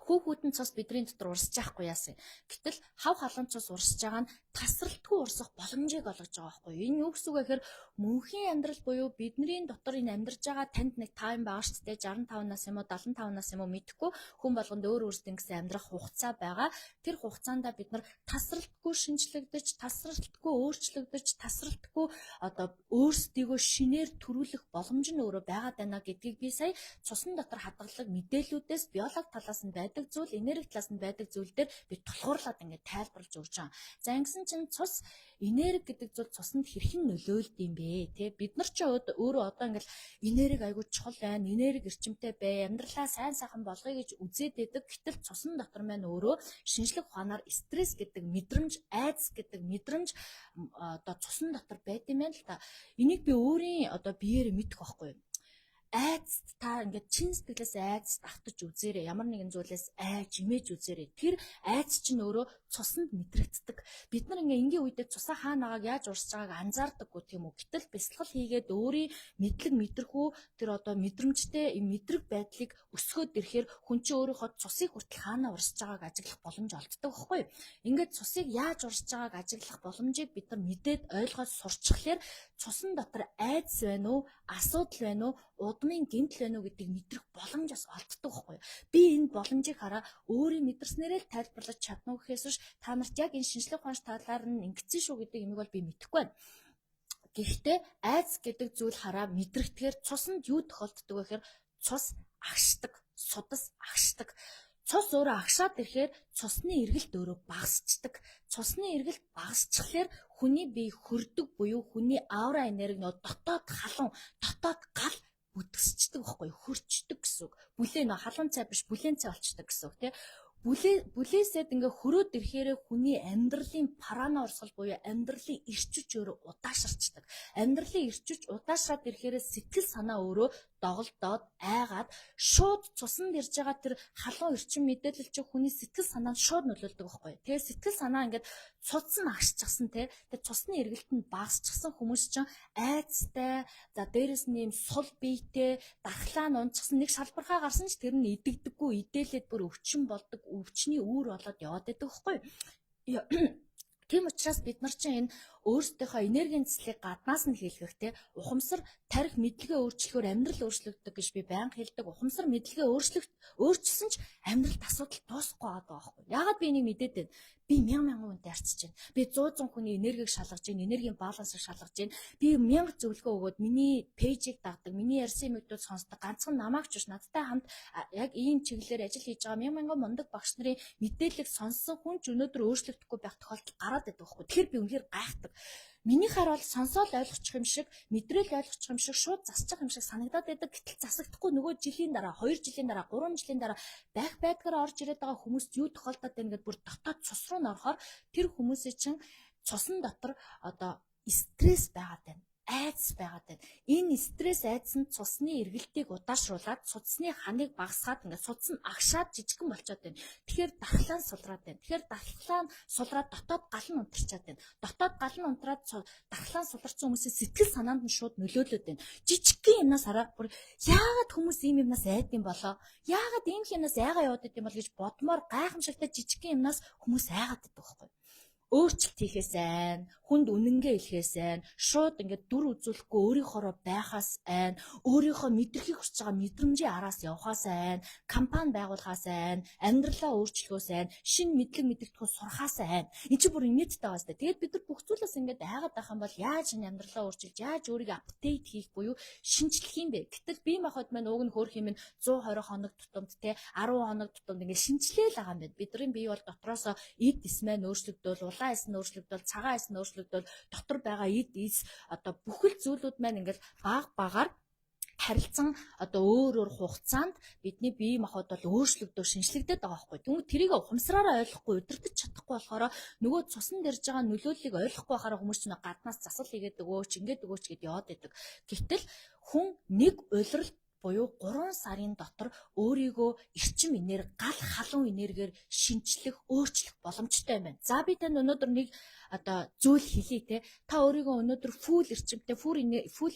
Хүүхүүдэн цус бидний дотор урсж яахгүй яасан. Гэтэл хав халуун цус урсж байгаа нь тасралтгүй урсах боломжийг олгож байгаа байхгүй юу? Энэ юу гэсэн үг вэ гэхээр мөнхийн амьдрал буюу бидний дотор энэ амьдарч байгаа, танд нэг time байгаа шүү дээ. 65 нас юм уу, 75 нас юм уу, мэдэхгүй, хүн болгонд өөр өөрсдөө гэсэн амьдрах хугацаа байгаа. Тэр хугацаанд бид нар тасралтгүй шинчлэгдэж, тасралтгүй өөрчлөгдөж, тасралтгүй одоо өөрсдийгөө шинээр төрүүлэх боломж нь өөрөө байгаад байна гэдгийг би сая цусан дотор хадгалаг мэдээллүүдээс, биологи талаас нь байдаг зүйл, энерги талаас нь байдаг зүйл дээр би тулгуурлаад ингээд тайлбарлаж өгч байгаа. За, ингэсэн чинь цус, энерги гэдэг зүйл цуснд хэрхэн нөлөөлдөг юм бэ? Тэ, бид нар ч өөрөө одоо ингээд энерги айгүй чухал байна, энерги эрчимтэй бай, амьдралаа сайн сайхан болгоё гэж үзээд байдаг. Гэтэл цусан дотор маань өөрөө шинжлэх ухаанаар стресс гэдэг мэдрэмж, айдас гэдэг мэдрэмж одоо цусан дотор байд юм байна л та. Энийг би өөрийн одоо биеэр мэдэх байхгүй юу? Айдас, та ингээд чин сэтгэлээс айдас автаж үзээрэй. Ямар нэгэн зүйлээс айж, имэж үзээрэй. Тэр айдас чинь өөрөө цуснд мэдрэгддэг. Бид нар ингээ энгийн үедээ цусаа хаа нагааг яаж урсж байгааг анзаардаггүй, тийм үү? Гэтэл бясалгал хийгээд өөрийн мэдлэг мэдрэхүү тэр одоо мэдрэмжтэй юм мэдрэг байдлыг өсгөөд ирэхээр хүн чинь өөрийнхөө цусыг хүртэл хаанаа урсж байгааг ажиглах боломж олддог байхгүй юу? Ингээд цусыг яаж урсж байгааг ажиглах боломжийг бид нар мэдээд, ойлгоод сурчхалаар цусан дотор айдас байна уу, асуудал байна уу, удмын гэмтэл байна уу гэдгийг мэдрэх боломж бас олддог байхгүй юу? Би энэ боломжийг хараа өөрийн мэдэрснээрээ л тайлбарлаж чадна уу гэхээс биш, та нарт яг энэ шинжлэх ухааны талаар нь ингэсэн шүү гэдэг юмыг бол би мэдэхгүй байна. Гэхдээ айдас гэдэг зүйл хараа мэдрэгдэхээр цуснд юу тохиолддог вэ гэхээр цус агшдаг, судас агшдаг. Цус өөрөө агшаад ирэхээр цусны эргэлт өөрөө багасчдаг. Цусны эргэлт багасчихлаар хүний бие хөрдөг буюу хүний аура энерги нөө дотоод халуун, дотоод гал бүдгсчдэг байхгүй, хөрчдөг гэсэн үг. Бүлээн нөө халуун цай биш, бүлээн цай болчдөг гэсэн үг, тий. Бүлээсэд ингээ хөрөөд ирэхээрээ хүний амьдралын прана урсгал буюу амьдралын эрч хүч өөрөө удаашарчдаг. Амьдралын эрч хүч удаашраад ирэхээрээ сэтгэл санаа өөрөө доголдоод айгаад шууд цусанд ирж байгаа тэр халуун эрчим мэдээлэл чинь хүний сэтгэл санаанд шууд нөлөөлдөг байхгүй. Тэгээ сэтгэл санаа ингээд цуц нь агшчихсан те. Тэгээ цусны эргэлт нь багасчихсан хүмүүс чинь айцтай, за дээрэс нь ийм сул биетэй, дархлаа нь унчихсан, нэг шалбархаа гарсан ч тэр нь идэгдэггүй, идээлээд бүр өвчин болдог, өвчний үүр болоод яваад байдаг байхгүй. Тийм учраас бид нар чинь энэ өөрсдийнхөө энергийн цэцлийг гаднаас нь хийлгэх те, ухамсар тарих мэдлэгээ өөрчлөхөөр амьдрал өөрчлөгддөг гэж би байнга хэлдэг. Ухамсар мэдлэгээ өөрчилсөн ч амьдралд асуудал дуусахгүй байгаа байхгүй. Яагаад би энийг мэдээд байна? Би мянга мянган хүнтэй харьцаж байна. Би 100 100 хүний энергийг шалгаж байна, энергийн балансыг шалгаж байна. Би мянга зөвлөгөө өгөөд миний page ийг дагдаг, миний ярьсан юмнууд сонсдог. Ганцхан намайг ч биш, надтай хамт яг ийм чиглэлээр ажил хийж байгаа мянга мянган мундаг багш нарын мэдээллийг сонссон хүн ч өнөөдөр өөрчлөгдөхгүй байх тохиолдол гараад байдаг байхгүй. Тэгэхээр би үнэхээр гайхдаг. Минийхаар бол сонсоол ойлгочих юм шиг, мэдрэл ойлгочих юм шиг, шууд засчих юм шиг санагдаад байдаг. Гэтэл засагдахгүй, нөгөө жилийн дараа, 2 жилийн дараа, 3 жилийн дараа байх байдгаараа орж ирээд байгаа хүмүүст юу тохиолдоод байна гэдээ бүр дотоод цус руу н орохоор тэр хүмүүсийн чинь цусан дотор одоо стресс байгаад байна, айдас байгаад байна. Энэ стресс, айдас нь цусны эргэлтийг удаашруулад, судасны ханыг багасгаад, ингээд судас нь агшаад жижигхэн болчиход байна. Тэгэхээр дархлаа нь сулраад байна. Тэгэхээр дархлаа нь сулраад дотоод гал нь унтарчаад байна. Дотоод гал нь унтраад дархлаа нь суларсан хүмүүсийн сэтгэл санаанд нь шууд нөлөөлөд байна. Жижигхэн юмнаас хараа, бүр яагаад хүмүүс ийм юмнаас айд юм болоо? Яагаад ийм юмнаас айгаа яваад байт юм бол гэж бодмоор гайхамшигтай жижигхэн юмнаас хүмүүс айгаад байдаг байхгүй, өөрчлөлт хийхээс айн, хүнд үнэнгээ хэлэхээс айн, шууд ингээд дүр үзүүлэхгүй өөрийнхоороо байхаас айн, өөрийнхөө мэдрэхийг хүсэж байгаа мэдрэмжийн араас явхаас айн, компани байгуулахаас айн, амьдралаа өөрчлөхөөс айн, шинэ мэдлэг мэдэгдэхүүн сурахаас айн. Энд чинь бүр инээдтэй байгаа сте. Тэгээд бид нар бүх зүйлээс ингээд айгаад байх юм бол яаж энэ амьдралаа өөрчилж, яаж өөрийгөө update хийх буюу шинжлэх юм бэ? Гэтэл бие махбод маань уг нь хөөх юм 120 хоног тутамд те, 10 хоног тутамд ингээд шинжилээл байгаа юм байна. Бидний бие бол дотроосоо эд эс маань өөрчлөгдөөл, улаан эс нь өөрчлөгдөөл, цагаан эс нь өөрчлөгдөөл, дотор байгаа эд эс одоо бүхэл зүйлүүд маань ингээд баг багаар харилцан одоо өөр өөр хугацаанд бидний бие махбод бол өөрчлөгдөө, шинжлэгдээд байгаа байхгүй. Тэгвэл тэрийг ухамсараараа ойлгохгүй, удирдах чадахгүй болохоор нөгөө цусан дэрж байгаа нөлөөллийг ойлгохгүй байхаараа хүмүүс чинь гаднаас засал хийгээд өгөөч, ингээд өгөөч гэд яваад байдаг. Гэтэл хүн нэг улирал буюу 3 сарын дотор өөрийгөө эрчим энерги, гал халуун энергиэр шинчлэх, өөрчлөх боломжтой юм байна. За, би танд өнөөдөр нэг одоо зүйл хэлье те. Та өөрийгөө өнөөдөр full эрчимтэй, full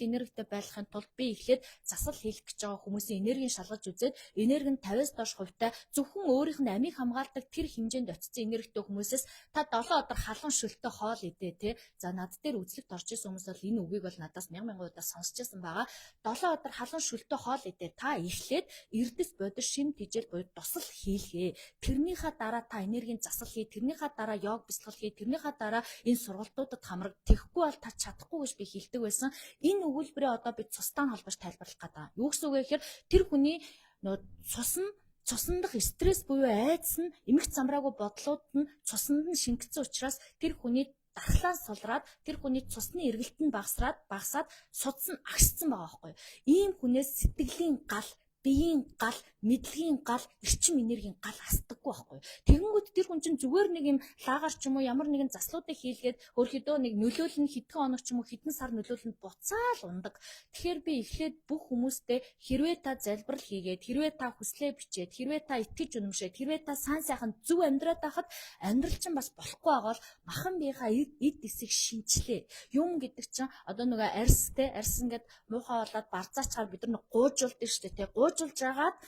энергитэй байлгахын тулд би эхлээд засал хийх гэж байгаа хүмүүсийн энергийг шалгаж үзээд, энерги нь 50-аас доош хувьтай, зөвхөн өөрийнх нь амийг хамгаалдаг тэр хэмжээнд очсон энергитэй хүмүүсээс та 7 өдөр халуун шөлтөө хоол идээ те. За, над дээр үзлэгт орж исэн хүмүүс бол энэ үгийг бол надаас мянга мянган удаа сонсч байсан байгаа. 7 өдөр халуун шөлтөө хоол идээ. Та эхлээд эрдэс бодис шим тэжээл буюу дусал хийлгээ. Тэрнийхээ дараа та энергийн засал хий, тэрнийхээ дараа йог бясалгал хий, тэрнийхээ дараа энэ сургалтуудад хамраг. Тэгэхгүй бол та чадахгүй гэж би хэлдэг байсан. Энэ өгүүлбэрээ одоо би цустай холбож тайлбарлах гэдэг. Юу гэсэн үг вэ гэхээр тэр хүний нөө цус нь, цусан дах стресс буюу айдас нь, эмх замраагүй бодлууд нь цусанд нь шингэсэн учраас тэр хүний дархлаа сулраад, тэр хүний цусны эргэлт нь багасраад багасаад судас нь агшсан байгаа байхгүй. Ийм хүнээс сэтгэлийн гал, биеийн гал, мэдлэгийн гал, эрчим энергийн гал асдаггүй байхгүй. Тэгэнгүүт тэр хүн чинь зүгээр нэг юм лагаар ч юм уу ямар нэгэн заслуудыг хийлгээд өөрхөдөө нэг нөлөөлөл нь хэдхэн хоног ч юм уу хэдэн сар нөлөөлөл нь буцаал ундаг. Тэгэхээр би эхлээд бүх хүмүүстэй хэрвээ та залбирал хийгээд, хэрвээ та хүслээ бичээд, хэрвээ та итгэж үнэмшээд, хэрвээ та сайн сайхан зөв амьдраад байхад амьдрал чинь бас болохгүй байгаа бол махан биеийнхаа эд эсийг шинчлээ. Юм гэдэг чинь одоо нөгөө арьс те, арьс ингээд муухай болоод барзаачаар бид нар гуужуулдаг шүү дээ те. Гуужуулж агаад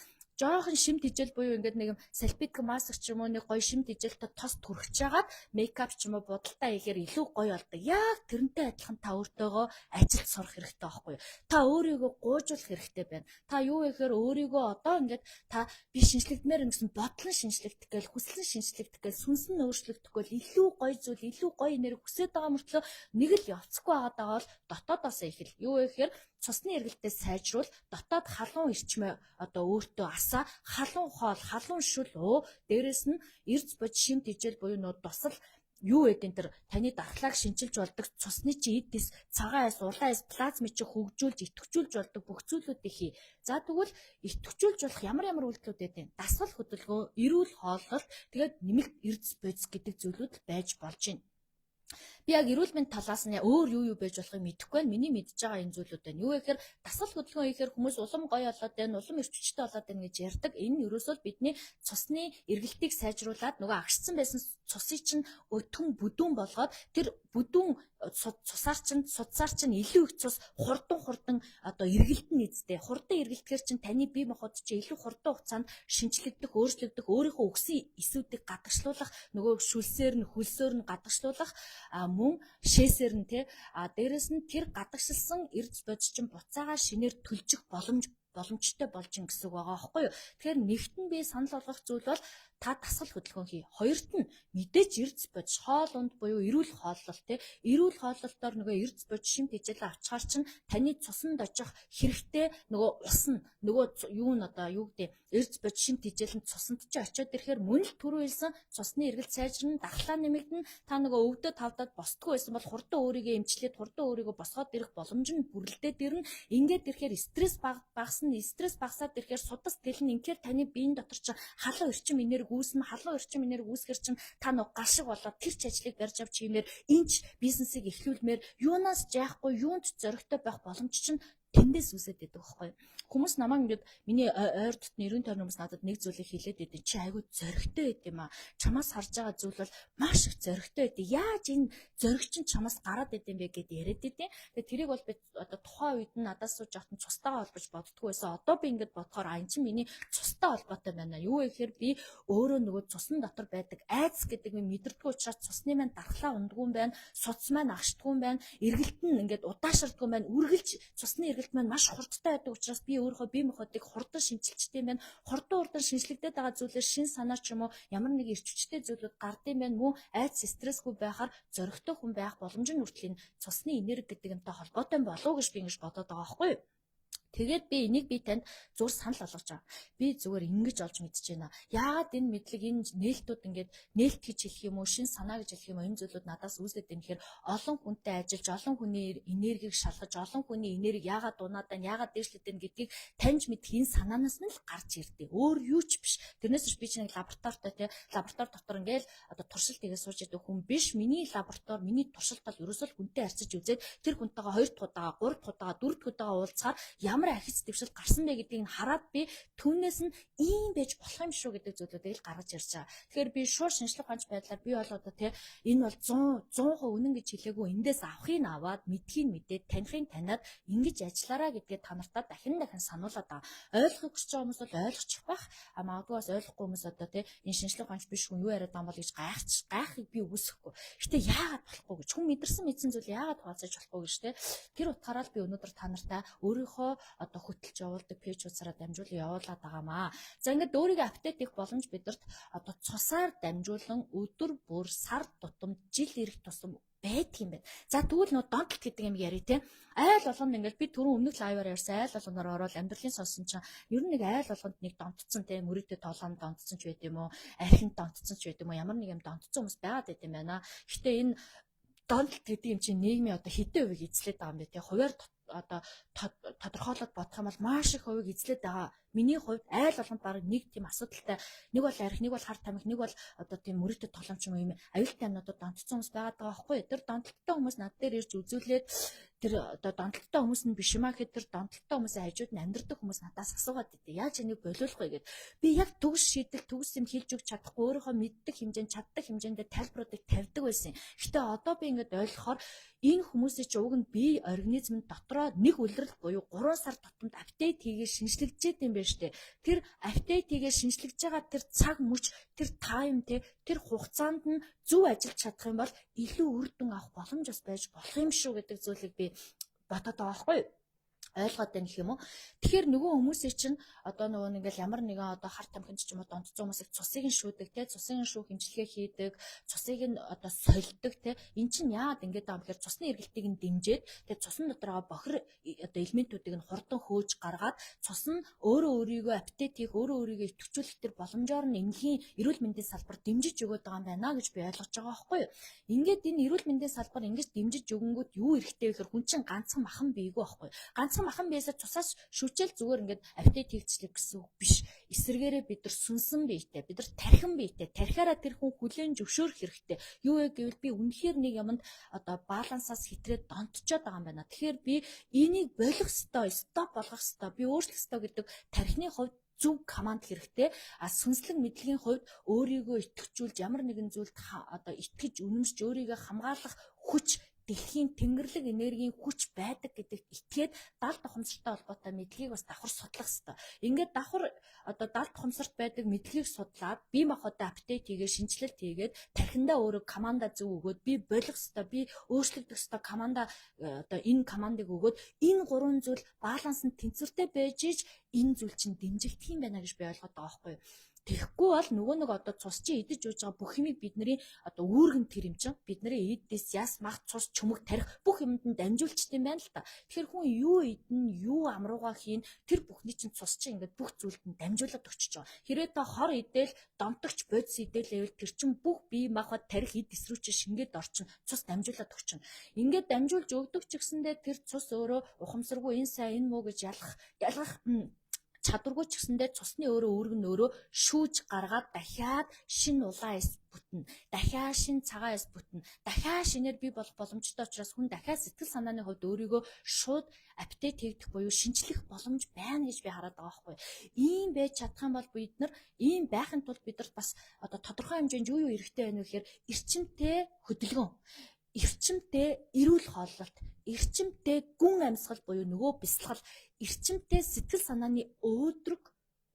жоохон шим тэжээл буюу ингээд нэг юм салфетка, маск ч юм уу, нэг гоё шим тэжээлтэй тос түрхэж хагаад makeup ч юм уу будалдаа хийхээр илүү гоё болдог. Яг тэрнтэй адилхан та өөртөөгөө ажилд сурах хэрэгтэй байхгүй юу? Та өөрийгөө гуужуулах хэрэгтэй байна. Та юу вэ гэхээр өөрийгөө одоо ингээд та би шинжлэгдмээр юм гэсэн бодлон шинжлэгдэх гээл, хүсэл нь шинжлэгдэх гээл, сүнс нь өөрчлөгдөх гээл, илүү гоё зүйл, илүү гоё энерги хүсээд байгаа мөртлөө нэг л явцгүй байгаа даа бол дотоодоос эхэл. Юу вэ гэхээр цусны эргэлтээ сайжруул, дотоод халуун эрчмээ одоо өөртөө асаа, халуун хоол, халуун шүл уу, дээрэс нь эрз бод шим тэжээл буюу нөө дусал юу гэдэг тэр таны дархлааг шинчилж болдог цусны чи эд эс, цагаан эс, улаан эс, плазмыг чи хөгжүүлж, идэвхжүүлж болдог бүх зүйлүүдийг хий. За, тэгвэл идэвхжүүлж болох ямар ямар үйлдэлүүд байдаг? Дасгал хөдөлгөөн, эрүүл хооллолт, тэгээд нэмэлт эрдэс бодис гэдэг зүйлүүд байж болж байна. Би яг эрүүл мэнд талаас нь өөр юу юу байж болохыг мэдэхгүй байна. Миний мэдж байгаа энэ зүйлүүд байна. Юу гэхээр дасгал хөдөлгөөн хийхээр хүмүүс улам гоё болоод байна, улам эрч хүчтэй болоод байна гэж ярьдаг. Энэ нь ерөөсөө бидний цусны эргэлтийг сайжруулад нөгөө агшсан байсан цусыг чинь өтгөн бүдүүн болгоод, тэр бүдүүн цусаар чинь, судсаар чинь илүү их цус хурдан хурдан одоо эргэлдэн эзтэй. Хурдан эргэлдэхээр чинь таны бие махбод чинь илүү хурдан хугацаанд шинчлэгдэх, өөрчлөгдөх, өөрийнхөө өгсөн эсүүдийг гадагшлуулах, нөгөө шүлсээр нь, хөлсөөр нь гадагшлуулах, мөн шээсээр нь те. А дээрэс нь тэр гадагшилсан эрдэс бодис чинь буцаага шинээр төлжих боломжтой болж ин гэсэн үг байгаа байхгүй юу. Тэгэхээр нэгт нь би санал болгох зүйл бол та дасгал хөдөлгөөн хий. Хоёрт нь мэдээж эрдэс бодис хоол унд буюу эрүүл хооллолт те. Эрүүл хооллолтоор нөгөө эрдэс бодис шим тэжээлээ авчгаар чинь таны цусанд очих хэрэгтэй нөгөө ус нь, нөгөө юу н одоо юу гэдэг, эрдэс бодис шим тэжээл нь цусанд чи очиод ирэхээр мөн л түрүү хэлсэн цусны эргэлт сайжирна, дархлаа нэмэгдэнэ. Та нөгөө өвдөд тавдаад босдгоо байсан бол хурдан өөрийгөө эмчлээд, хурдан өөрийгөө босгоод ирэх боломж нь бүрэлдээд ирнэ. Ингээд ирэхээр стресс багасна, стресс багасаад ирэхээр судас тэлнэ. Инхээр таны биеийн дотор чинь халуун эрчим энерги үүснэ. Халуун эрчим энерги үүсгэр чинь та нөгөө гал шиг болоод тэр ч ажлыг барьж авч хиймээр, энэ ч бизнесийг эхлүүлмээр, юунаас жаахгүй, юунд зоригтой байх боломж чинь тэндээс үүсээд байдаг байхгүй юу. Хүмүүс намайг ингээд миний ойр дотны эргэн тойрны хүмүүс надад нэг зүйлийг хэлээд байдаг. "Чи айгүй зоригтой байд юм аа. Чамаас харж байгаа зүйл бол маш их зоригтой байд. Яаж энэ зориг чинь чамаас гараад байд юм бэ?" гэд яриад байдیں۔ Тэгээ тэрийг бол би одоо тухайн үед нь надаас сууж явахад нь цустайгаа холбож боддгоо байсан. Одоо би ингээд бодохоор а энэ чинь миний цустай холбоотой байна. Юу вэ гэхээр би өөрөө нөгөө цусан дотор байдаг айдас гэдэг юм мэдэрдэггүй учраас цусны маань дархлаа ундгүй юм байна. Судас маань агшдгүй юм байна. Эргэлт нь ингээд удаашрдгүй юм байна. Үргэлж цусны эргэлт маань маш хурдтай байдаг учраас би өөрийнхөө бие махбодыг хурдан шинчилчтэй юм байна. Хурдан хурдан шинчлэгдээд байгаа зүйлээр шин санаа ч юм уу ямар нэг эрч хүчтэй зүйлүүд гардыг байна. Мөн айдас стрессгүй байхаар зоригтой хүн байх боломж нь хүртэл энэ цусны энерги гэдэг юмтай холбоотой болов уу гэж би ингэж бодоод байгаа байхгүй юу? Тэгээд би энийг би танд зүгээр санал болгож байгаа. Би зүгээр ингэж олж мэдэж байна. Яагаад энэ мэдлэг, энэ нээлтүүд, ингээд нээлт гэж хэлэх юм уу, шин санаа гэж хэлэх юм уу, энэ зүйлүүд надаас үүсээд байна гэхээр олон хүнтэй ажиллаж, олон хүний энергийг шалгаж, олон хүний энерги яагаад унаад байна, яагаад дээшлээд байна гэдгийг таньж мэдэх энэ санаанаас нь л гарч ирдэг. Өөр юу ч биш. Тэрнээс биш би чи нэг лабораторитой те, лаборатори дотор ингээл одоо туршилт хийгээ сууж идэг хүн биш. Миний лаборатори, миний туршилт бол ерөөсөө л хүнтэй харьцаж үзээд, тэр хүнтэйгээ хоёр дахь удаага, гурав дахь удаага, дөрөв дахь удаага уулзахаар ямар ахиц дэвшил гарсан бэ гэдгийг нь хараад, би түүнээс нь ийм байж болох юм шүү гэдэг зүйлүүдийг л гаргаж ирж байгаа. Тэгэхээр би шууд шинжлэх ухаанч байдлаар би бол одоо те энэ бол 100 100% үнэн гэж хэлээгүй, эндээс авахыг аваад, мэдхийг мэдээд, танихыг таниад ингэж ажиллаараа гэдгээ та нартаа дахин дахин сануулад байгаа. Ойлгохыг хүсэж байгаа хүмүүс бол ойлгочих байх. А магадгүй бас ойлгохгүй хүмүүс одоо те энэ шинжлэх ухаанч биш хүн юу яриад байгаа юм бол гэж гайхч гайхыг би үгүйсэхгүй. Гэтэ яагаад болохгүй гэж, хүн мэдэрсэн мэдсэн зүйл яагаад хуваалцаж болохгүй гэж те, тэр утгаараа л би өнөөдөр та нартай өөрийнхөө одоо хөтөлж явуулдаг page хуудасаараа дамжуулан явуулаад байгаамаа. За, ингээд өөрийгөө update хийх боломж бидэрт одоо цусаар дамжуулан өдөр бүр, сар тутам, жил ирэх тусам байдаг юм байна. За, тэгвэл нөө донтолт гэдэг юм яриа те. Айл болгонд ингээл би түрүүн өмнөх live аар ярьсан, айл болгоноор ороод амьдралын сонсон чинь ер нь нэг айл болгонд нэг донтцсон те, мөрөдөө толгойн донтцсон ч байд юм уу, архинд донтцсон ч байд юм уу, ямар нэг юм донтцсон хүмүүс байгаад байд юм байна. Гэтэ энэ донтолт гэдэг юм чинь нийгмийн одоо хэдэн хувийг эзлээд байгаа юм бэ те? Хувиар одоо тодорхойлоод бодох юм бол маш их хувийг эзлээд байгаа. Миний хувьд айл болгонд баг нэг тийм асуудалтай, нэг бол арх, нэг бол хар тамхи, нэг бол одоо тийм мөрөдөө толомч юм юм аюултай юмнуудад донтцсон хүмүүс байгаад байгаа байхгүй юу? Тэр донтолттой хүмүүс над дээр ирж үзүүлээд, тэр одоо донтолттой хүмүүс нь биш юмаа гэхэд тэр донтолттой хүмүүсийн хажууд нь амьдардаг хүмүүс надаас асуугаад идэв. Яаж энийг болиулах вэ гэд. Би яг төгс шийдэл, төгс юм хэлж өгч чадахгүй, өөрийнхөө мэддэг хэмжээнд, чаддаг хэмжээндээ тайлбаруудыг тавьдаг байсан. Гэтэ одоо би ингээд ойлгохоор энэ хүмүүсийн чи уг нь бие организм дотроо нэг улирал буюу 3 сар тутамд update хийгээ шинжлэгдчихэд юм байна штэ. Тэр update хийгээ шинжлэгдэж байгаа тэр цаг мөч, тэр time те, тэр хугацаанд нь зөв ажиллаж чадах юм бол илүү үр дүн авах боломж бас байж болох юм шүү гэдэг зүйлийг би бодоод байгаа байхгүй юу? Ойлгоод байна гэх юм уу. Тэгэхээр нөгөө хүмүүсийн чинь одоо нөгөө ингээл ямар нэгэн одоо хар тамхинд ч юм уу донтсон хүмүүсийг цусыг нь шүүдэг те, цусыг нь шүүх эмчилгээ хийдэг, цусыг нь одоо сольдог те. Эн чинь яагаад ингэж байгаа юм гэхээр цусны эргэлтийг нь дэмжиж, тэгээ цусан дотор байгаа бохир одоо элементүүдийг нь хурдан хөөж гаргаад, цус нь өөрөө өөрийгөө update хийх, өөрөө өөрийгөө идэвхжүүлэх тэр боломжоор нь эмнэлгийн эрүүл мэндийн салбар дэмжиж өгөөд байгаа юм байна гэж би ойлгож байгаа байхгүй юу. Ингээд энэ эрүүл мэндийн салбар ингэж дэмжиж өгөнгүүт юу эрэхтэй вэ гэхээр хүн чинь ганцхан махан бийгүй байхгүй юу. Ганцхан махан биесээ цусаас шүжээл зүгээр ингээд update хийгдчихлээ гэсэн үг биш. Эсвэргээрээ бид нар сүнсэн биетэй, бид нар тархин биетэй. Тархиараа тэр хүн хүлээн зөвшөөрөх хэрэгтэй. Юу вэ гэвэл би үнэхээр нэг юмд одоо балансаас хэтрээд донтчоод байгаа юм байна. Тэгэхээр би энийг болох ёстой, stop болгох ёстой, би өөрчлөх ёстой гэдэг тархины хувьд зөв команд хэрэгтэй. А сүнслэг мэдлэгийн хувьд өөрийгөө идэвхжүүлж, ямар нэгэн зүйлд одоо итгэж үнэмшиж, өөрийгөө хамгаалах хүч, дэлхийн тэнгэрлэг энергийн хүч байдаг гэдэгт итгээд, далд ухамсартай холбоотой мэдлэгийг бас давхар судлах хэрэгтэй. Ингээд давхар одоо далд ухамсарт байдаг мэдлэгийг судлаад, бие махбодоо update хийгээд, шинэчлэлт хийгээд, тархиндаа өөрөө команда зөв өгөөд, би болох ёстой, би өөрчлөгдөх ёстой команда одоо энэ командыг өгөөд, энэ гурван зүйл баланс нь тэнцвэртэй байж иж энэ зүйл чинь дэмжигдэх юм байна гэж би ойлгоод байгаа байхгүй юу. Тэгэхгүй бол нөгөө нэг одоо цус чи идэж ууж байгаа бүх юмыг бидний одоо үүргэн тэр юм чинь бидний эдээс яс, мах, цус, чөмөг, тарих бүх юмд нь дамжуулчт юм байна л та. Тэгэхээр хүн юу идэн, юу амруугаа хийн, тэр бүхний чинь цус чинь ингээд бүх зүйлд нь дамжуулаад өчөж байгаа. Хэрвээ та хор идээл, донтогч бодис идэлээвэл тэр чинь бүх бие махбод, тарих, эд эсрүү чинь шингээд орчин цус дамжуулаад өгчнө. Ингээд дамжуулж өгдөг ч гэсэндээ тэр цус өөрөө ухамсаргүй энэ сайн, энэ муу гэж ялгах ялгах чадваргүй ч гэсэндээ цусны өөрөө үүрэг нь өөрөө шүүж гаргаад, дахиад шинэ улаан эс бүтнэ. Дахиад шинэ цагаан эс бүтнэ. Дахиад шинээр бий болох боломжтой учраас хүн дахиад сэтгэл санааны хувьд өөрийгөө шууд update хийгдэх буюу шинчлэх боломж байна гэж би хараад байгаа байхгүй. Ийм байж чадах юм бол бид нар, ийм байхын тулд бид нар бас одоо тодорхой хэмжээнд юу юу эрэхтэй байна вэ гэхээр эрчимтэй хөдөлгөөн, эрчимтэй эрүүл хооллолт, эрчимтэй гүн амьсгал буюу нөгөө бясалгал, эрчимтэй сэтгэл санааны өөдрөг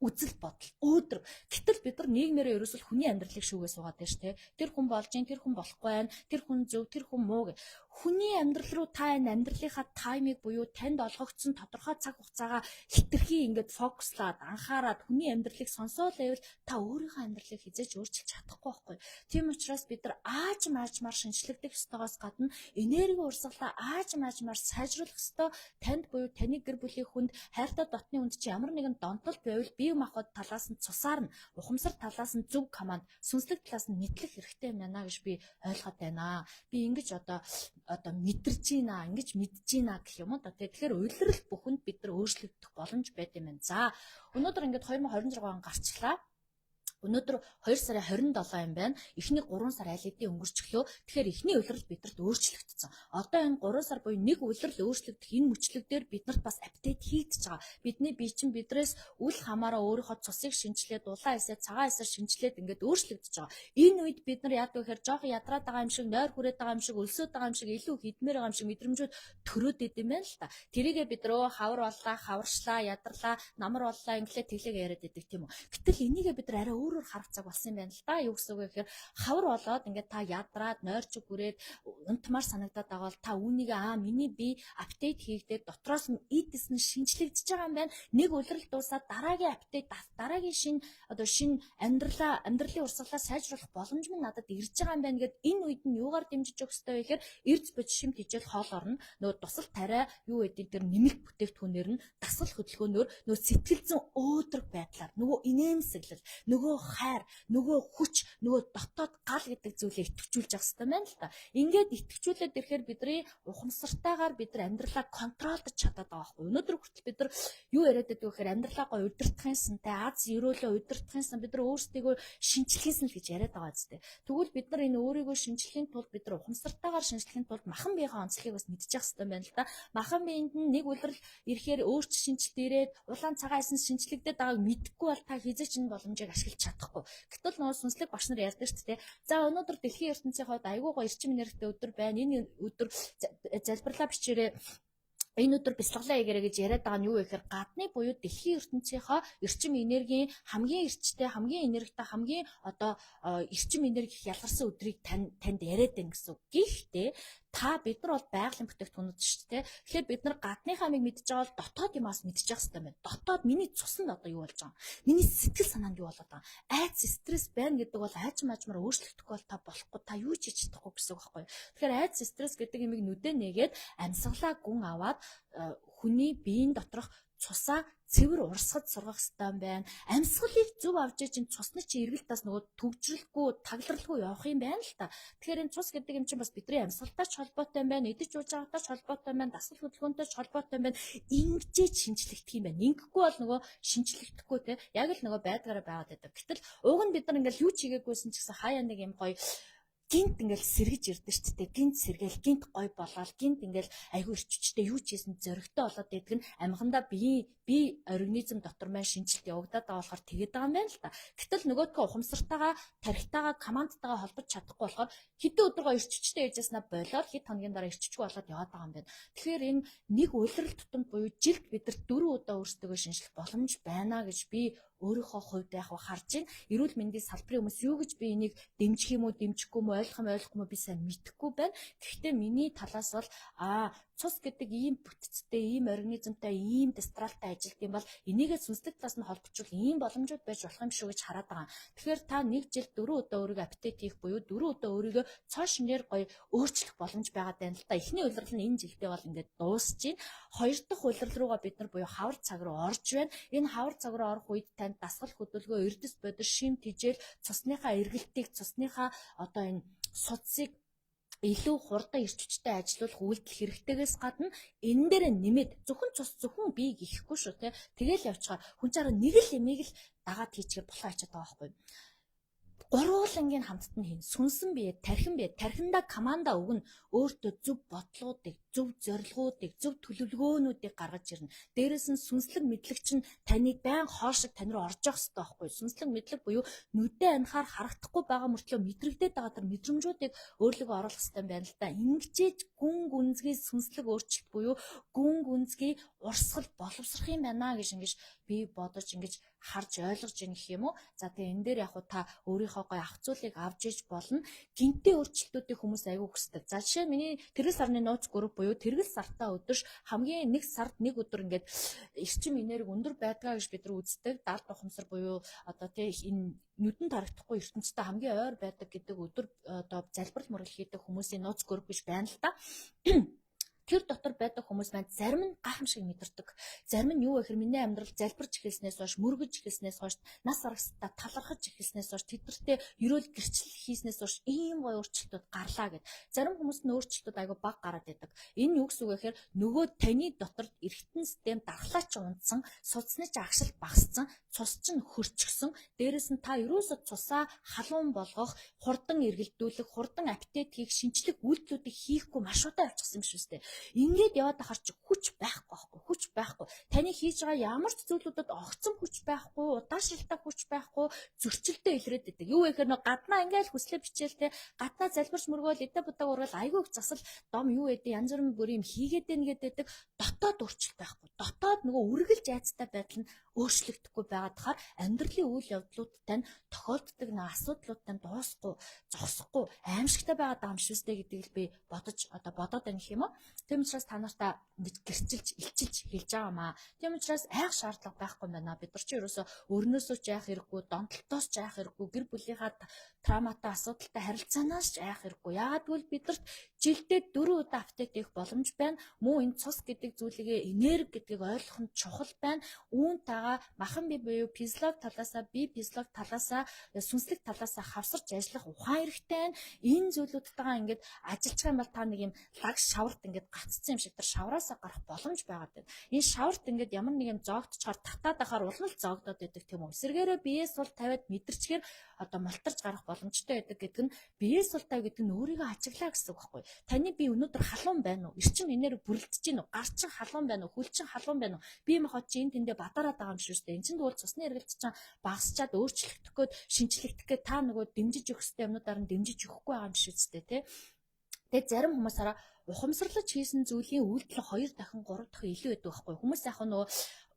үзэл бодол, өөдрөг. Гэтэл бид нар нийгмээрээ ерөөсөл хүний амьдралыг шүүгээ суугаад байна шүү дээ. Тэр хүн болж гин, тэр хүн болохгүй байна, тэр хүн зөв, тэр хүн муу гэх. Хүний амьдрал руу та энэ амьдралынхаа time ыг буюу танд олгогдсон тодорхой цаг хугацаагаа хэтэрхий ингээд focus лаад, анхаарад хүний амьдралыг сонсоол байвал та өөрийнхөө амьдралыг хэзээ ч өөрчилж чадахгүй байхгүй. Тийм учраас бид нар аажим аажмаар шинчлэгдэх ёстойгоос гадна энерги урсгалаа аажим аажмаар сайжруулах ёстой. Танд буюу таны гэр бүлийн хүнд, хайртай дотны хүнд чи ямар нэгэн донтолт байвал бие махбод талаас нь цусаар нь, ухамсар талаас нь зөв команд, сүнслэг талаас нь мэдлэг хэрэгтэй юм байна гэж би ойлгоод байна. Би ингэж одоо мэдэрч байна, ингэж мэдж байна гэх юм уу да. Тэгэхээр улирал бүхэнд бид нар өөрчлөгдөх боломж байд юм байна. За, өнөөдөр ингээд 2026 он гарчлаа. Өнөөдөр 2 сарын 27 юм байна. Эхний 3 сар аль хэдийн өнгөрчлөө. Тэгэхээр эхний улирал бидэрт өөрчлөгдсөн. Одоо энэ 3 сар буюу нэг улирал өөрчлөгдөх энэ мөчлөг дээр биднэрт бас update хийгдэж байгаа. Бидний бие чинь бидрээс үл хамааран өөрийнхөө цусыг шинчлээд, улаан эсээ, цагаан эсээ шинчлээд ингээд өөрчлөгдөж байгаа. Энэ үед бид нар яадаг вэ гэхээр жоохон ядраад байгаа юм шиг, нойр хүрээд байгаа юм шиг, өлсөөд байгаа юм шиг, илүү хидмээр байгаа юм шиг мэдрэмжүүд төрөөд идэм байна л та. Тэрийгээ бид рөө хавар боллаа, хаваршлаа, ядарлаа, намар боллаа, инглээ тэглээ яриад идэг, тийм үү. Гэтэл энийгээ бид нар арай өөрөөр харах цаг болсон юм байна л да. Юу гэсэн үг вэ гэхээр хавар болоод ингээд та ядраад, нойрч хүрээд унтмаар санагдаад байгаа бол та үүнийг аа, миний бие update хийгдээд, дотроос нь эдис нь шинчлэгдэж байгаа юм байна. Нэг улирал дуусаад дараагийн update, дараагийн шинэ одоо шинэ амьдралаа, амьдралын урсгалаа сайжруулах боломж минь надад ирж байгаа юм байна гэд энэ үед нь юугаар дэмжиж өгөх ёстой вэ гэхээр эрз бод шим тэжээл хоол орно. Нөгөө дусал тариа юу гэдэг тэр нэмэлт бүтээгдэхүүнээр нь, дасгал хөдөлгөөнөөр, нөгөө сэтгэл зүйн өөдрөг байдлаар, нөгөө инээмсэглэл, нөгөө хайр, нөгөө хүч, нөгөө дотоод гал гэдэг зүйлээ идэвхжүүлж явах хэрэгтэй байна л та. Ингээд идэвхжүүлээд ирэхээр бидний ухамсартайгаар бид нар амьдралаа control дож чадаад байгаа байхгүй. Өнөөдөр хүртэл бид нар юу яриад байдаг вэ гэхээр амьдралаа гоё удирдах юмсан те, аз ерөөлөө удирдах юмсан, бид нар өөрсдийгөө шинчлэхийсэн л гэж яриад байгаа зү. Тэгвэл бид нар энэ өөрийгөө шинчлэхийн тулд, бид нар ухамсартайгаар шинчлэхийн тулд махан биеийн онцлогийг бас мэдчих хэрэгтэй байна л да. Махан биеинд нь нэг улирал ирэхээр өөрч шинжилт ирээд, улаан цагаан эсэн шинчлэгдээд байгааг мэдэхгүй бол та хэзээ ч энэ боломжийг ашиглаж чадахгүй. Гэтэл нөгөө сүнслэг багш нар ярьдаг шүү дээ. За, өнөөдөр дэлхийн ертөнцийн хувьд айгүй гоё эрчим энергитэй өдөр байна. Энэ өдөр залбирлаа бичээрэй, энэ өдөр бясалгалаа хийгээрэй гэж яриад байгаа нь юу вэ гэхээр гадны буюу дэлхийн ертөнцийнхөө эрчим энергийн хамгийн эрчтэй, хамгийн энергитэй, хамгийн одоо эрчим энерги их ялгарсан өдрийг танд яриад байна гэсэн үг. Гэхдээ Та бид нар бол байгалийн бүтээгдэхүүнүүд шүү дээ. Тэгэхээр бид нар гадныхаа амийг мэдж байгаа бол дотоод юмаас мэдчих хэрэгтэй байна. Дотоод миний цуснд одоо юу болж байгаа юм? Миний сэтгэл санаанд юу болоод байгаа юм? Айдас, стресс байна гэдэг бол аажим аажмаар өөрчлөгдөхгүй бол та болохгүй, та юу ч хийж чадахгүй гэсэн үг байхгүй юу? Тэгэхээр айдас, стресс гэдэг юмыг нүдэ нээгээд амьсгалаа гүн аваад хүний биеийн доторх цусаа цэвэр урсгаж сургах хэрэгтэй юм байна. Амьсгалыг зөв авч иж цусны чинь эргэлт тас нөгөө төгжрэлгүй, тагларалгүй явах юм байна л та. Тэгэхээр энэ цус гэдэг юм чинь бас бидний амьсгалтай ч холбоотой юм байна, идэж ууж байгаатай ч холбоотой юм байна, дасгал хөдөлгөөнтэй ч холбоотой юм байна. Ингэжээ шинжлэгдэх юм байна. Ингэхгүй бол нөгөө шинжлэгдэхгүй те. Яг л нөгөө байдгаараа байгаад байдаг. Гэтэл уг нь бид нар ингээл юу ч хийгээгүйсэн ч гэсэн хаяа нэг юм гоё гинт ингээл сэргэж ирдэ шүү дээ. Гинт сэргээл, гинт гой болоод, гинт ингээл айгүй эрчвчтэй юу ч хийсэн зоригтой болоод байдаг нь амьхандаа биеийн бие организм дотор маань шинжилт явагдаад байгаа болохоор тэгээд байгаа юм байна л та. Гэтэл нөгөөдхөө ухамсартайгаа, тархитайгаа, командтайгаа холбож чадахгүй болохоор хэдэн өдргөө эрчвчтэй ээжснаа болоод хэд хоногийн дараа эрчвчгүй болоод яваад байгаа юм байна. Тэгэхээр энэ нэг улирал тутамд буюу жилд бид нар 4 удаа өөрсдөө шинжлэх боломж байна гэж би өөрийнхөө хувьд яг харж байна. Эрүүл мэндийн салбарын хүмүүс юу гэж би энийг дэмжих юм уу, дэмжихгүй юм уу, ойлгох юм ойлгохгүй юм уу би сайн мэдэхгүй байна. Гэхдээ миний талаас бол цус гэдэг ийм бүтцтэй, ийм организмтай, ийм дистралтай ажилт юм бол энийгээ сүнслэг талаас нь холбочвол ийм боломжууд байж болох юм шүү гэж хараад байгаа. Тэгэхээр та нэг жил 4 удаа өөрийгөө update хийх буюу 4 удаа өөрийгөө цоо шинээр гоё өөрчлөх боломж байгаа даа л та. Эхний улирал нь энэ жилдээ бол ингээд дуусч байна. Хоёр дахь улирал руугаа бид нар буюу хавар цаг руу орж байна. Энэ хавар цаг руу орох үед танд дасгал хөдөлгөөн, эрдэс бодис, шим тэжээл, цусныхаа эргэлтийг, цусныхаа одоо энэ судсыг илүү хурдан эрч хүчтэй ажилуулах үйлдэл хэрэгтэйгээс гадна энэ дээр нэмээд зөвхөн цус, зөвхөн бие гихгүй шүү те. Тэгэл явчихаар хүн чараа нэг л ямиг л дагаад хийчихээр болохоо ачаад байгаа байхгүй. Гурвуулангийн хамтд нь хийн. Сүнсэн бие, тархин бие, тархиндаа команда өгнө. Өөртөө зөв бодлогоодыг, зөв зорилгоудыг, зөв төлөвлөгөөнүүдийг гаргаж ирнэ. Дээрээс нь сүнслэг мэдлэг чинь таныг байн хоол шиг тань руу орж явах хэрэгтэй байхгүй. Сүнслэг мэдлэг буюу нүдээ анхаар харагдахгүй байгаа мөртлөө мэдрэгдээд байгаа тэр мэдрэмжүүдийг өөрлөгөө оруулах хэрэгтэй байна л да. Ингэжээж гүн гүнзгий сүнслэг өөрчлөлт буюу гүн гүнзгий урсгал боловсрох юм байна гэж ингэж би бодож ингэж харж ойлгож ийн гэх юм уу. За тэгээ энэ дээр яг та өөрийнхөө гой ах зүүлийг авч иж болно. Гинтээ өөрчлөлтүүдийг хүмүүс аягүй хүсдэг. За жишээ нь миний тэргэл сарны нууц групп буюу тэргэл сартаа өдөрш хамгийн нэг сард нэг өдөр ингээд эрчим энерги өндөр байдгаа гэж бид нар үздэг. Далд ухамсар буюу одоо тий энэ нүдэнд харагдахгүй ертөнцтэй хамгийн ойр байдаг гэдэг өдөр одоо залбирал мөрөл хийдэг хүмүүсийн нууц групп гэж байна л та. Тэр дотор байдаг хүмүүс маань зарим нь гайхамшиг мэдэрдэг. Зарим нь юу гэхээр миний амьдрал залбирч эхэлснээс хойш, мөргөж эхэлснээс хойш, нас аргастай талархаж эхэлснээс хойш, тэднэртэй ерөөл гэрчлэл хийснээс хойш ийм гоё өөрчлөлтүүд гарлаа гэд. Зарим хүмүүс нь өөрчлөлтүүд айгүй бага гараад байдаг. Энэ юу гэсэн үг гэхээр нөгөө таны дотор эргэтэн систем дархлаа ч унтсан, судасны ч агшил багассан, цус чинь хөрчгсөн. Дээрэс нь та ерөөсө цусаа халуун болгох, хурдан эргэлдүүлэх, хурдан аппетит хийх шинжлэх үйлдэлүүдийг хийхгүй маш удаа явчихсан юм шүү дээ. Ингээд яваад ахаар чи хүч байхгүй байхгүй, хүч байхгүй. Таны хийж байгаа ямар ч зүйлүүдэд огцом хүч байхгүй, удаашралтай хүч байхгүй, зөрчилтэй илрээд идэг. Юу вэ гэхээр нөө гаднаа ингээл хүслээ бичээлтэй, гаднаа залбирч мөргөөл эдэ будаа ургаал айгүй их засал дом юу гэдэг янз бүрийн бүр юм хийгээд байна гэдэг, дотоод өөрчлөлт байхгүй. Дотоод нөгөө үргэлж айцтай байдал нь өөрчлөгдөхгүй байгаад хаар амьдралын үйл явдлууд тань тохиолддог нэг асуудлууд тань дуусахгүй, зогсохгүй, аимшигтай байгаад байгаа юм шүү дээ гэдгийг л би бодож одоо бодоод байна гэх юм уу. Тийм учраас та нартаа ингэж гэрчилж, илчилж хэлж байгаа маа. Тийм учраас айх шаардлага байхгүй байна. Бид нар чи ерөөсөө өрнөөсөө ч айх хэрэггүй, донтолтоос ч айх хэрэггүй, гэр бүлийнхаа травматай асуудалтай харилцаанаас ч айх хэрэггүй. Яагаад гэвэл бидэрт жилдээ 4 удаа аптек хийх боломж байна. Мөн энэ цус гэдэг зүйлийг энерги гэдгийг ойлгох нь чухал байна. Үүнтэйгээ махан бие буюу физиолог талаасаа, бие физиолог талаасаа, сүнслэг талаасаа хавсарч ажиллах ухаан хэрэгтэй байна. Энэ зүйлүүдтэйгээ ингээд ажиллах юм бол та нэг юм лаг шаварт ингээд гаццсан юм шиг тэр шавраасаа гарах боломж байгаад байна. Энэ шаварт ингээд ямар нэг юм зоогдчихоор татаад ахаар улам л зоогдоод байдаг тийм үү. Эсвэргээрээ биеэс сул тавиад мэдэрчгээр одоо мултарч гарах боломжтой байдаг гэдэг нь биеэс сул тавь гэдэг нь өөрийгөө ажиглаа гэсэн үг байхгүй. Таны бие өнөөдөр халуун байна уу? Эрчим энерги бүрэлдэж гин үү? Гар чин халуун байна уу? Хөл чин халуун байна уу? Бие махбод чи энэ тэндээ бадараад байгаа юм шүү дээ. Эн чинь тэгвэл цусны эргэлт чинь багасчаад өөрчлөгдөх гээд шинчлэгдэх гээд та нөгөө дэмжиж өгөх ёстой юмнуудаар нь дэмжиж өгөхгүй байгаа юм шүү дээ, тэ. Тэгээд зарим хүмүүс хараа ухамсарлаж хийсэн зүйлийн үйлдэл 2 дахин 3 дахин илүү байдаг байхгүй. Хүмүүс яг нөгөө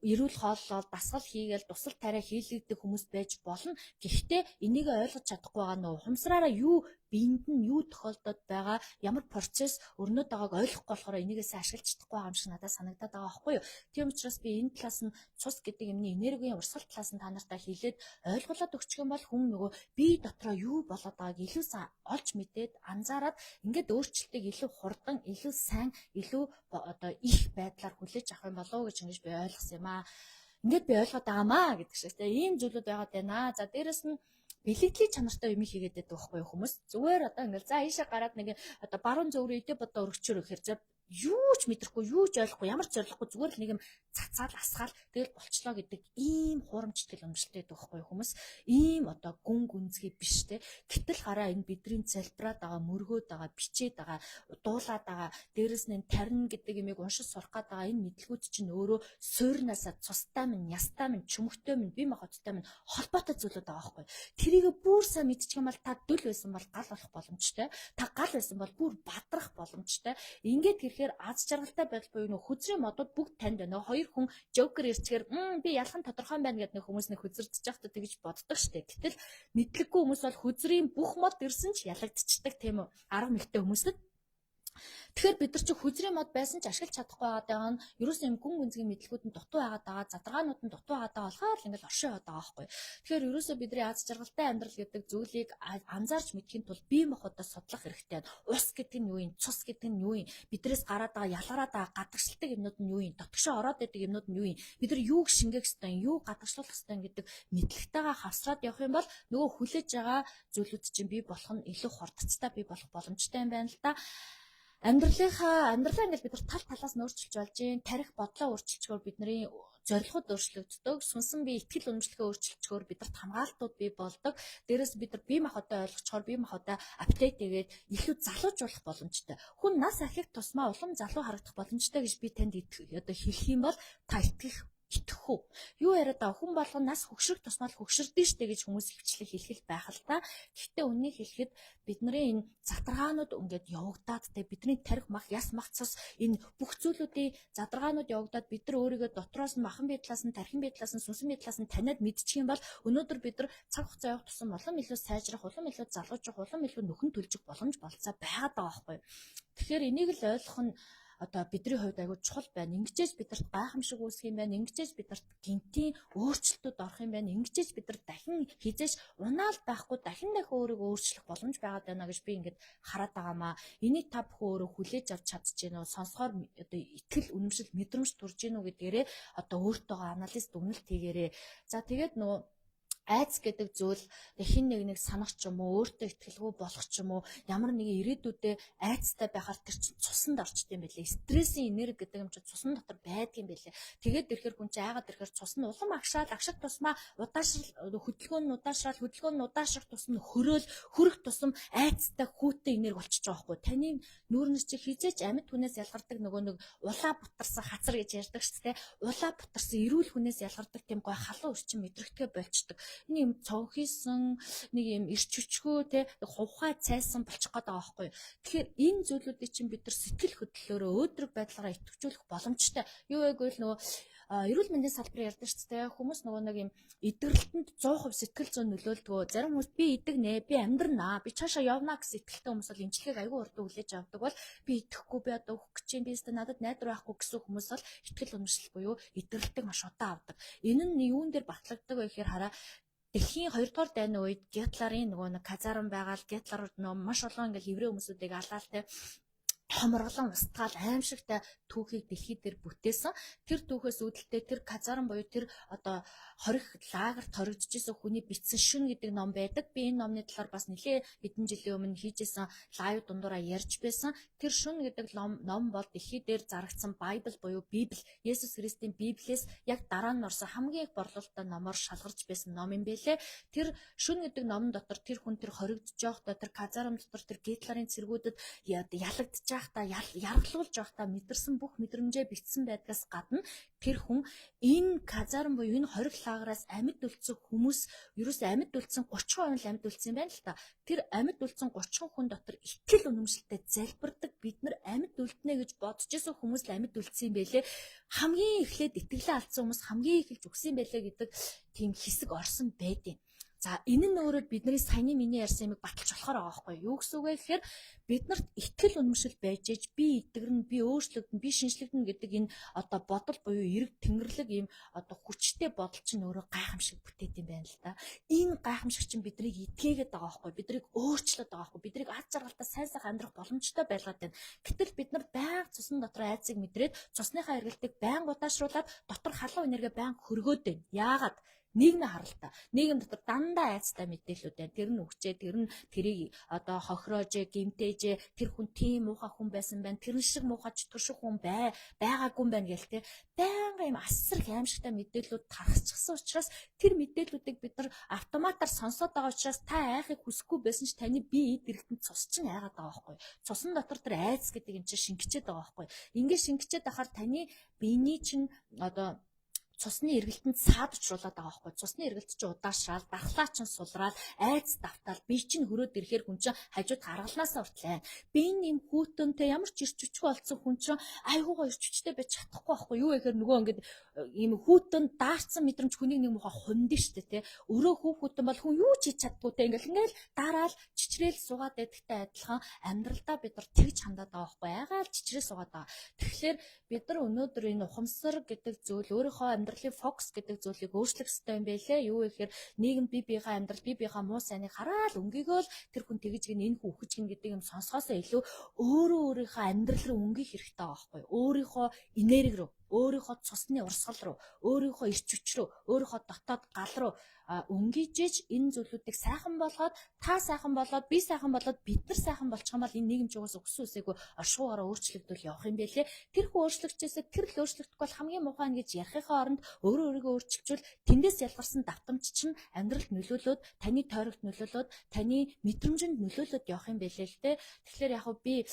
эрүүл хооллол, дасгал хийгээл, дусал тариа хийлэгдэх хүмүүс байж болно. Гэхдээ энийг ойлгож чадахгүй байгаа нөө ухамсараараа юу Биед нь юу тохиолдоод байгаа, ямар процесс өрнөд байгааг ойлгохгүй болохоор энийгээ сайн ашиглаж чадахгүй байгаа юм шиг надад санагдаад байгаа байхгүй юу. Тийм учраас би энэ талаас нь, цус гэдэг юмны энергийн урсгал талаас нь та нартай хэлээд ойлгуулад өгчих юм бол хүн нөгөө бие дотроо юу болоод байгааг илүү сайн олж мэдээд, анзаараад, ингээд өөрчлөлтийг илүү хурдан, илүү сайн, илүү одоо их байдлаар хүлээж авах юм болов уу гэж ингэж би ойлгосон юм аа. Ингээд би ойлгоод байгаамаа гэдэг шиг тийм ийм зүйлүүд байгаад байна. За, дээрэс нь бэлэгдлийн чанартай юм хийгээд байдаг байхгүй хүмүүс. Зүгээр одоо ингээл за ийшээ гараад нэг одоо баруун зөв рүү идэ бодоо өргөчөр гэхээр за юу ч мэдрэхгүй, юу ч ойлгохгүй, ямар ч зорилгогүй зүгээр л нэг юм цацаал асгаал тэгэл болчлоо гэдэг ийм хуурамч итгэл үнэмшилтэй байдаг байхгүй хүмүүс. Ийм одоо гүн гүнзгий биш те. Гэтэл хараа, энэ бидний залбираад байгаа, мөргөөд байгаа, бичээд байгаа, дуулаад байгаа, дээрэс нь тарина гэдэг юмыг уншиж сурах гээд байгаа энэ мэдлэгүүд чинь өөрөө суурнаасаа цустай минь, ястай минь, чөмөхтэй минь, бие махбодтой минь холбоотой зүйлүүд байгаа байхгүй. Тэрийг бүр сайн мэдчих юм бол та дүл байсан бол гал болох боломжтой. Та гал байсан бол бүр бадрах боломжтой. Ингээд ирэхээр аз жаргалтай байдал буюу нөх хөзрийн модууд бүгд танд байна. Хоёр хүн Joker ирчихээр би ялах нь тодорхой байна гэдэг нэг хүмүүс нэг хөзөрдөж байхдаа тэгж боддог штэ. Гэтэл мэдлэггүй хүмүүс бол хөзрийн бүх мод ирсэн ч ялагдчихдаг, тийм үү? Арга мэлтэй хүмүүсэд. Тэгэхээр бид нар чи хөзрийн мод байсан ч ашиглаж чадахгүй байгаа нь ерөөсөө юм гүн гүнзгий мэдлэгүүд нь дутуу байгаад байгаа, задаргаанууд нь дутуу байгаад байгаа болохоор л ингээл оршин яваад байгаа байхгүй. Тэгэхээр ерөөсөө бидний аз жаргалтай амьдрал гэдэг зүйлийг анзаарч мэдэхийн тулд бие махбодоо судлах хэрэгтэй. Ус гэдэг нь юу юм? Цус гэдэг нь юу юм? Бидрээс гараад байгаа, ялгараад байгаа гадагшилдаг юмнууд нь юу юм? Дотгошоо ороод байдаг юмнууд нь юу юм? Бид нар юуг шингээх ёстой юм? Юуг гадагшлуулах ёстой юм гэдэг мэдлэгтэйгээ хавсраад явах юм бол нөгөө хүлээж байгаа зүйлүүд чинь бий болох нь илүү хурдцтай бий болох боломжтой юм байна л да. Амьдралынхаа амьдралаа ингээл бид нар тал талаас нь өөрчилж болж гин. Тархи бодлоо өөрчилчгөөр бидний зорилгууд өөрчлөгддөг. Сүнсэн бие итгэл үнэмшлэгээ өөрчилчгөөр бидэрт хамгаалтууд бий болдог. Дээрээс бид нар бие махбодоо ойлгочхоор бие махбодоо update хийгээд илүү залуужуулах боломжтой. Хүн нас ахих тусмаа улам залуу харагдах боломжтой гэж би танд одоо хэлэх юм бол та итгэх итгэх үү? Юу яриад байгаа, хүн болгон нас хөгшрөх тусмаа л хөгшөрдөн штэ гэж хүмүүс ихэвчлэн хэлэх л байх л та. Гэхдээ үннийг хэлэхэд бидний энэ задаргаанууд ингээд явагдаад те, бидний тархи мах, яс мах, цус, энэ бүх зүйлүүдийн задаргаанууд явагдаад бид нар өөрийгөө дотроос нь, махан бие талаас нь, тархин бие талаас нь, сүнсэн бие талаас нь таниад мэдчих юм бол өнөөдөр бид нар цаг хугацаа явах тусам улам илүү сайжрах, улам илүү залуужих, улам илүү нөхөн төлжих боломж болцоо байгаад байгаа байхгүй юу? Тэгэхээр энийг л ойлгох нь одоо бидний хувьд айгүй чухал байна. Ингэчээж бидэрт гайхамшиг үүсэх юм байна. Ингэчээж бидэрт гэнэтийн өөрчлөлтүүд орох юм байна. Ингэчээж бид нар дахин хизээш унаал байхгүй дахин дахин өөрийгөө өөрчлөх боломж байгаад байна гэж би ингээд хараад байгаамаа. Энийг та бүхэн өөрөө хүлээж авч чадаж гэнэ үү? Сонсохоор одоо итгэл үнэмшил, мэдрэмж төрж гэнэ үү гэдгээрээ одоо өөртөөгөө анализ, дүгнэлт хийгээрэй. За, тэгээд нөгөө айдас гэдэг зүйл хэн нэг нэг санах ч юм уу, өөртөө итгэлгүй болох ч юм уу, ямар нэгэн ирээдүйдээ айдастай байхаар тэр чинь цусанд орчдог юм байлээ. Стрессийн энерги гэдэг юм чинь цусан дотор байдаг юм байлээ. Тэгээд ирэхэр хүн чинь айгаад ирэхэр цус нь улам агшаал, агших тусмаа удаашрал, хөдөлгөөн нь удаашрал, хөдөлгөөн нь удаашрах тусам хөрөөл, хөрөх тусам айдастай хүүтэй энерги болчихж байгаа байхгүй. Таны нүүрнээс чи хизээч амьд хүнээс ялгардаг нөгөө нэг улаа бутарсан хацар гэж ярьдаг шүү дээ. Улаа бутарсан эрүүл хүнээс ялгардаг тийм гой халуун орчин мэдрэгдэхэ болчдөг. Нэг юм цонхисон, нэг юм эрч хүчгүй те, хувхай цайсан болчих гээд байгаа байхгүй. Тэгэхээр энэ зүйлүүдийг чинь бид нар сэтгэл хөдлөлөөрөө, өөдрөг байдлаараа идэвхжүүлэх боломжтой. Юу вэ гэвэл нөгөө эрүүл мэндийн салбар ярьдаг шүү дээ. Хүмүүс нөгөө нэг юм идэвхрэлтэнд 100% сэтгэл зүйн нөлөөлдгөө. Зарим хүмүүс би идэгнэ, би амьдрнаа, би цаашаа явна гэсэн итгэлтэй хүмүүс бол эмчилгээг аягүй хурдан хүлээж авдаг бол би идэхгүй, би одоо өгөх гэж юм, би өстө надад найдвар байхгүй гэсэн хүмүүс бол итгэл үнэмшил буюу идэвхрэлтийг маш удаан авдаг. Энэ нь юун дээр батлагддаг вэ гэхээр хараа, дэлхийн 2 дугаар дайны үед Гитлерийн нөгөө нэг казарм байгаал Гитлер нөгөө маш олон ингээл еврей хүмүүсүүдийг алаалтай хомроглон устгаал аимшигтай түүхийг дэлхий дээр бүтээсэн. Тэр түүхээс үүдэлтэй тэр казарм буюу тэр одоо хорих лагерт хоригдчихсэн хүний бичсэн Шүн гэдэг ном байдаг. Би энэ номны талаар бас нэлээ хэдэн жилийн өмнө хийжсэн live дундуура ярьж байсан. Тэр Шүн гэдэг ном бол дэлхий дээр зарагдсан Bible буюу Библи, Есүс Христийн Библиэс яг дараа нь орсон хамгийн их борлуулалттай номоор шалгарч байсан ном юм бэлээ. Тэр Шүн гэдэг номон дотор тэр хүн тэр хоригдож байхдаа, тэр казарм дотор тэр Гитлерийн цэргүүдэд ялагдчих байхдаа, яргалуулж байхдаа мэдэрсэн бүх мэдрэмжээ бичсэн байдгаас гадна тэр хүн энэ казарм буюу энэ хориг лагераас амьд үлдсэн хүмүүс, ерөөсөө амьд үлдсэн 30% л амьд үлдсэн юм байна л та. Тэр амьд үлдсэн 30 хүн дотор итгэл үнэмшилтэй залбирдаг, бид нар амьд үлднэ гэж бодож исэн хүмүүс л амьд үлдсэн юм бэлээ. Хамгийн эхлээд итгэлээ алдсан хүмүүс хамгийн эхэлж үхсэн юм бэлээ гэдэг тийм хэсэг орсон байдیں۔ За, энэ нь өөрөө бидний саяны миний ярьсан юмыг баталж болохоор байгаа байхгүй юу? Юу гэсэн үг вэ гэхээр бид нарт итгэл үнэмшил байж ээж би эдгэрнэ, би өөрчлөгдөнө, би шинжлэгдэнэ гэдэг энэ одоо бодол буюу эрг тэнгэрлэг ийм одоо хүчтэй бодол чинь өөрөө гайхамшиг бүтээд юм байна л да. Энэ гайхамшиг чинь биднийг итгээгээд байгаа байхгүй юу? Биднийг өөрчлөд байгаа байхгүй юу? Биднийг аз жаргалтай сайн сайхан амьдрах боломжтой байлгаад байна. Гэтэл бид нар байнга цусан дотор айдсыг мэдрээд цусныхаа эргэлтийг байнга удаашруулад дотор халуун энерги байнга хөргөөд байна. Яагаад? Нийгмийн харалта. Нийгэм дотор дандаа айцтай мэдээллүүд байна. Тэр нь үхчээ, тэр нь тэрийг одоо хохироожээ, гэмтээжээ, тэр хүн тийм муухай хүн байсан байна. Тэрэн шиг муухай чөтгөр хүн байгаагүй юм байна гээл те. Байнга юм асар их аимшигтай мэдээллүүд тархацчихсан учраас тэр мэдээллүүдийг бид нар автоматар сонсоод байгаа учраас та айхыг хүсэхгүй байсан ч таны бие эд эргэтэнд цус чинь айгаад байгаа байхгүй. Цусан дотор тэр айц гэдэг юм чинь шингэчээд байгаа байхгүй. Ингээд шингэчээд байхаар таны биений чинь одоо цусны эргэлтэнд саад учруулад байгаа байхгүй. Цусны эргэлт чинь удаашраал, дархлаа чинь сулраал, айц давтаал, бие чинь хөрөөд ирэхээр хүн чинь хажууд гаргалнаасаа хүртэл. Би энэ юм хүүтэнтэй ямар ч ирч хүчгүй болсон хүн чинь айгуугаа ирч хүчтэй байж чадахгүй байхгүй. Юу гэхээр нөгөө ингээд ийм хүүтэн даарцсан мэдрэмж хүнийг нэг муухай хундэн штэ тэ. Өрөө хүүхүүдэн бол хүн юу ч хийж чаддгүй тэ. Ингээл дараал чичрээл суугаад байдагтай адилхан амьдралдаа бид нар тэгж хандаад байгаа байхгүй. Айгаал чичрээ суугаад байгаа. Тэгэхээр бид нар өнөөдөр энэ ухамсар гэдэг зүйл өөрийнхөө амьдралын фокус гэдэг зүйлийг өөрчлөх ёстой юм байлээ. Юу гэхээр нийгэм бие биеийнхээ амьдрал, бие биеийнхээ муу сайныг хараал өнгийгөөл тэр хүн тэгж гин, энэ хүн үхэж гин гэдэг юм сонсохоосоо илүү өөрөө өөрийнхөө амьдрал руу өнгөх хэрэгтэй байгаа байхгүй. Өөрийнхөө энерги рүү, өөрийнхөө цусны урсгал руу, өөрийнхөө эрч хүч рүү, өөрийнхөө дотоод гал руу өнгийжээж энэ зүйлүүдийг сайхан болгоод, та сайхан болоод, би сайхан болоод, бид нар сайхан болчих юм бол энэ нийгэм ч угаасаа өссөн үсээгүй оршихугаараа өөрчлөгдөл явах юм байлээ. Тэр хүн өөрчлөгчөөсөө тэр л өөрчлөгдөхгүй бол хамгийн муухай гэж ярихынхаа оронд өөрөө өөрийгөө өөрчилчүүл тэндээс ялгарсан давтамж чинь амьдралд нөлөөлөөд, таны тойрогт нөлөөлөөд, таны мэдрэмжинд нөлөөлөөд явах юм байлээ л дээ. Тэгэхээр яг би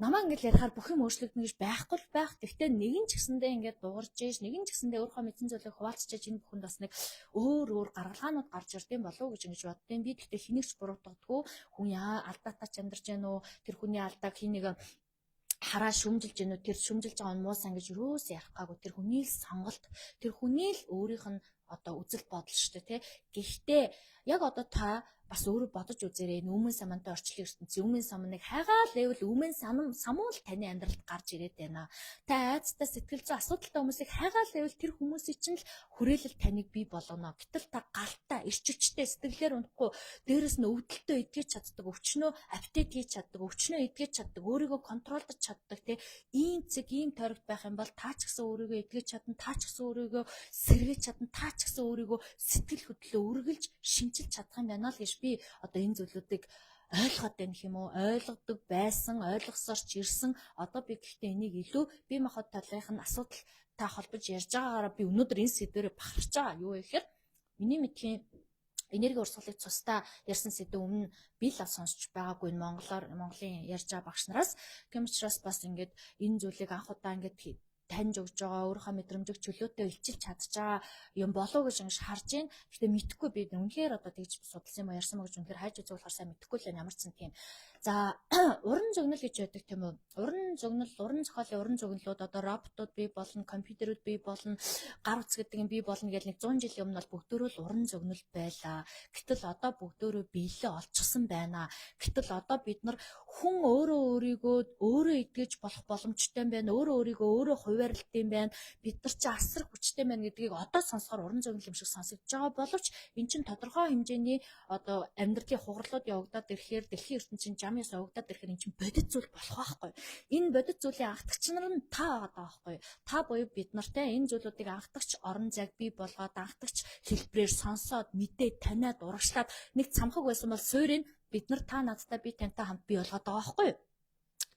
намаа ингэж ярихаар бүх юм өөрчлөгдөнө гэж байхгүй л байх. Гэхдээ нэгэн ч гэсэндээ ингээд дуугарч ээж, нэгэн ч гэсэндээ өөрийнхөө мэдсэн зүйлийг хуваалцаж энэ бүхэнд бас нэг өөр өөр гаргалгаанууд гарч ирдэм болов уу гэж ингэж боддیں۔ Би гэхдээ хэнийг ч буруутгадаггүй. Хүн яа алдаатай ч амьдарч гэнэ үү? Тэр хүний алдааг хин нэг хараа шүмжилж гэнэ үү? Тэр шүмжилж байгаа нь муу сан гэж юусоо ярих гаагүй. Тэр хүний л сонголт, тэр хүний л өөрийнх нь одоо үзэл бодол шүү дээ, тий. Гэхдээ яг одоо та бас өөрөө бодож үзээрэй. Өмнө самантай орчлон ертөнц, өмнө самныг хайгаал байвал өмнө санам самуул таны амьдралд гарч ирээд байна. Та айцтай сэтгэл зүйн асуудалтай хүмүүсийг хайгаал байвал тэр хүмүүсийн чинь л хүрээлэл таныг бий болгоно. Гэтэл та галтай, эрч хүчтэй, сэтгэлээр унахгүй, дээрэс нь өвдөлтөө эдгэж чаддаг, өвчнөө апдейт хийж чаддаг, өвчнөө эдгэж чаддаг, өөрийгөө контролдож чаддаг, тий. Ийм цэг, ийм тойрогт байх юм бол та ч гэсэн өөрийгөө эдгэж чадна, та ч гэсэн өөрийгөө сэргээж чадна, та ч гэсэн өөрийгөө сэтгэл хөдлөлөө үргэлж шинчилж чадах юм байна л гэж би одоо энэ зүйлүүдийг ойлгоод байна гэх юм уу, ойлгодог байсан, ойлгосоор ч ирсэн. Одоо би гэхдээ энийг илүү бие махбод талынх нь асуудал та холбож ярьж байгаагаараа би өнөөдөр энэ сэдвэрээ бахарч байгаа. Юу вэ гэхээр миний мэдхийн энерги урсгалыг цустай ярьсан сэдв өмнө би л сонсч байгаагүй монголоор Монголын ярьж байгаа багш нараас. Гэм учраас бас ингээд энэ зүйлийг анх удаа ингээд таньж өгж байгаа, өөрийнхөө мэдрэмжийг чөлөөтэй илчилж чадж байгаа юм болов уу гэж ингэж харж байна. Гэхдээ мэдэхгүй, би үнэхээр одоо тэгж судалсан юм уу, ярьсан мó гэж үнэхээр хайж үзэх болохоор сайн мэдэхгүй л байна, ямар ч юм тийм. За, уран зөгнөл гэж байдаг тийм үү? Уран зөгнөл, уран зохиолын уран зөгнөлүүд одоо роботууд бий болно, компьютерүүд бий болно, гар утас гэдэг юм бий болно гэл нэг 100 жилийн өмнө бол бүгдөө л уран зөгнөл байлаа. Гэтэл одоо бүгдөөрөө биелээ олчихсон байна. Гэтэл одоо бид нар хүн өөрөө өөрийгөө өөрөө эдгэж болох боломжтой юм байна. Өөрөө өөрийгөө өөрөө хуваарлт юм байна. Бид нар чи асар хүчтэй байна гэдгийг одоо сонсохоор уран зөгнөл юм шиг сонсогдож байгаа боловч эн чинь тодорхой хэмжээний одоо амьдралын хугарлууд явагдаад ирэхээр, дэлхийн ертөнцийн жам ёс явагдаад ирэхээр эн чинь бодит зүйл болох байхгүй. Энэ бодит зүйлийн анхдагч нар нь та байгаа байхгүй. Та буюу бид нартай энэ зүйлүүдийг анхдагч орон зайг бий болгоод, анхдагч хэлбэрээр сонсоод, мэдээ таниад, урагшлаад нэг цамхаг байсан бол суурийг бид нар та надтай, би тантай хамт бий болгоод байгаа байхгүй юу?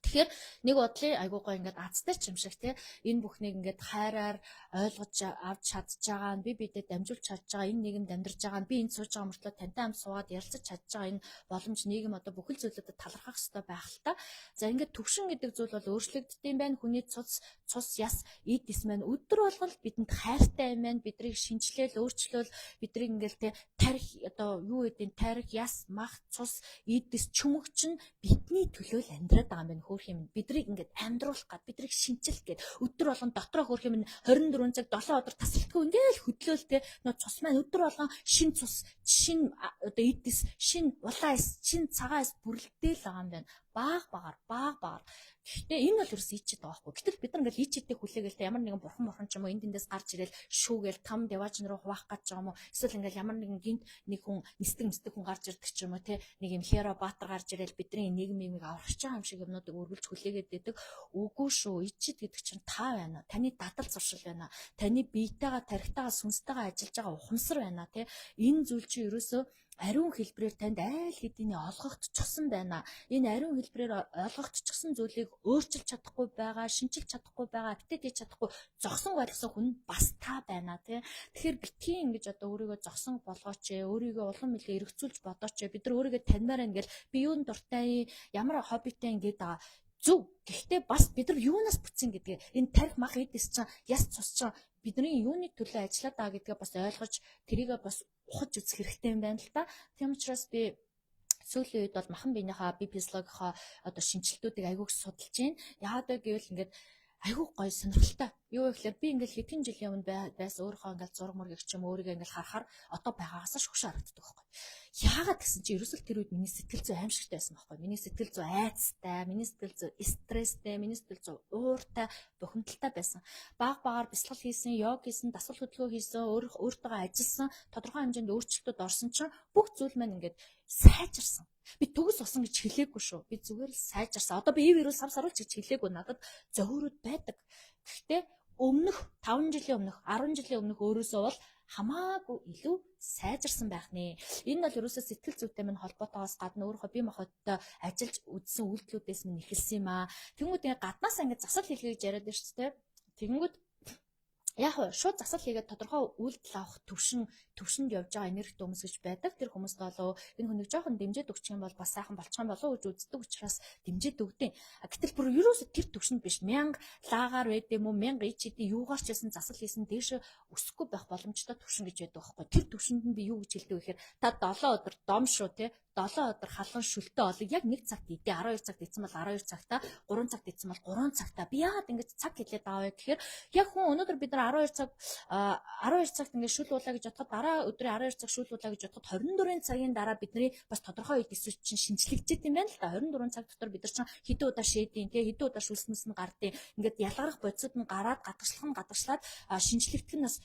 Тэгэхээр нэг бодлын айгуу гой ингээд азтай ч юм шиг те, энэ бүхнийг ингээд хайраар ойлгож авч чадж байгаа нь, би бидэд дамжуулж чадж байгаа, энэ нийгэмд амьдарч байгаа нь, би энд сууж байгаа мөртлөө тантай хамт суугаад ярилцаж чадж байгаа энэ боломж нийгэм одоо бүхэл зүйлүүдэд талархах хэрэгтэй байх л та. За, ингээд төвшин гэдэг зүйл бол өөрчлөгддөг юм байна. Хүний цус, цус яс эд эс маань өдөр болгон бидэнд хайртай юм байна. Биднийг шинчлээл, өөрчлөөл, биднийг ингээл те тарих одоо юу гэдэг тарих, яс, мах, цус, эд эс чөмөгч нь бидний төлөө л амьдраад байгаа юм байна. хөөрх юм бидрийг ингээд амьдруулах гад, бидрийг шинчилэх гээд өдөр болгон дотроо хөөрх юм 24 цаг 7 өдөр тасралтгүй ингээл хөдлөөл те. Нөө цус маань өдөр болгон шин цус, шин одоо эдис, шин улаан эс, шин цагаан эс бүрэлдээл байгаа юм байна. Баг багаар, баг багаар. Гэхдээ энэ бол ерөөс ичээд байгаа байхгүй. Гэтэл бид нар ингээл ичээдээ хүлээгээл те, ямар нэгэн бурхан бурхан ч юм уу энд тэндээс гарч ирэл шүүгээл там деваж руу хуваах гэж байгаа юм уу? Эсвэл ингээл ямар нэгэн гинт нэг хүн нисдэг мэсдэг хүн гарч ирдэг ч юм уу те, нэг юм херо баатар гарч ирэл бидний нийгмийг аврах байгаа юм шиг юмнуудыг өргөлж хүлээгээд байдаг. Үгүй шүү. Ичид гэдэг чинь та байна. Таны дадал зуршил байна. Таны биетэйгээ, тархитайгаа, сүнстэйгээ ажиллаж байгаа ухамсар байна те. Энэ зүйл чинь ерөөсөө ариун хэлбэрээр танд айл хэдийн олгогдчихсон байна. Энэ ариун хэлбэрээр олгогдчихсон зүйлийг өөрчилж чадахгүй байгаа, шинчилж чадахгүй байгаа, апдейт хийж чадахгүй зогсон болгосон хүн бас та байна тий. Тэгэхээр битгий ингэж одоо өөрийгөө зогсон болгооч, өөрийгөө улам илүү эргцүүлж бодооч. Бид нар өөрийгөө таньмаар байна гэл, би юунд дуртай, ямар хоббитэй ингээд байгаа зөв. Гэхдээ бас бид нар юунаас бүтсэн гэдгээ, энэ тарих мах эдис чинь, яс цус чинь бидний юуны төлөө ажиллаад байгаа гэдгээ бас ойлгож, тэрийгээ бас ухаж үзэх хэрэгтэй юм байна л та. Тийм учраас би сүүлийн үед бол махан биенийхээ, бие физиологийнхоо одоо шинжилтүүдийг айгүйх судалж байна. Яагаад вэ гэвэл ингээд айгүй гоё сонирхолтой. Юу вэ гэхээр би ингээл хэдхэн жилийн өмнө байсан өөрийнхөө ингээл зураг мөргийг ч юм өөрийгөө ингээл харахаар одоо байгаагаас шүгшээ харагддаг байхгүй. Яагаад гэсэн чи ерөөсөл тэр үед миний сэтгэл зүй аимшигтай байсан байхгүй. Миний сэтгэл зүй айцтай, миний сэтгэл зүй стресстэй, миний сэтгэл зүй ууртай, бухимдалтай байсан. Баг багаар бясалгал хийсэн, йог хийсэн, дасгал хөдөлгөөн хийсэн, өөртөө ажилласан, тодорхой хэмжээнд өөрчлөлтүүд орсон чинь бүх зүйл маань ингээд сайжирсан. Би төгс болсон гэж хэлээгүй шүү. Би зүгээр л сайжирсан. Одоо би ив эрүүл сав саруулч гэж хэлээгүй. Надад зөөрүүд байдаг. Гэхдээ өмнөх 5 жилийн өмнөх, 10 жилийн өмнөх өөрөөсөө бол хамаагүй илүү сайжирсан байх нэ. Энэ бол ерөөсөө сэтгэл зүйтэй минь холбоотойгоос гадна өөрийнхөө бие махбодтой ажиллаж үзсэн үйлдэлүүдээс минь эхэлсэн юм аа. Тэнгүүд ингээ гаднаас ингээ засал хийлгэе гэж яриад байна шүү дээ. Тэнгүүд яг хөө шууд засал хийгээд тодорхой үйлдэл авах төвшөнд явж байгаа энергитэй хүмүүс гэж байдаг. Тэр хүмүүст болоо энэ хүнийг жоохон дэмжиж өгчих юм бол бас сайхан болчих юм болов уу гэж үздэг учраас дэмжиж өгдөг. Гэтэл бүр ерөөсө тэр төвшөнд биш. 1000 лагаар байд юм уу, 1000 ичд юугаар ч гэсэн засал хийсэн дээшээ өсөхгүй байх боломжтой төвшин гэж байдаг байхгүй. Тэр төвшөнд нь би юу гэж хэлдэг вэ гэхээр та 7 өдөр дом шүү те, 7 өдөр халуун шүлтээ олог яг нэг цагт идэ, 12 цагт идсэн бол 12 цагта, 3 цагт идсэн бол 3 цагта. Би яагаад ингэж цаг хэлээд байгаа вэ гэхээр яг хүн өнөөдөр бид нар 12 цаг 12 цагт ингэж шүл уулаа гэж бодоход, дараа өдрийн 12 цаг шүл уулаа гэж бодоход 24 цагийн дараа бидний бас тодорхой үед эсвч чинь шинжлэгдэж юм байна л да. 24 цаг дотор бид нар чинь хэдэн удаа шээдیں, тэ, хэдэн удаа шүлснэс нь гардیں. Ингээд ялгарах бодисод нь гараад, гадагшлах нь гадагшлаад, шинжлэгдэх нь бас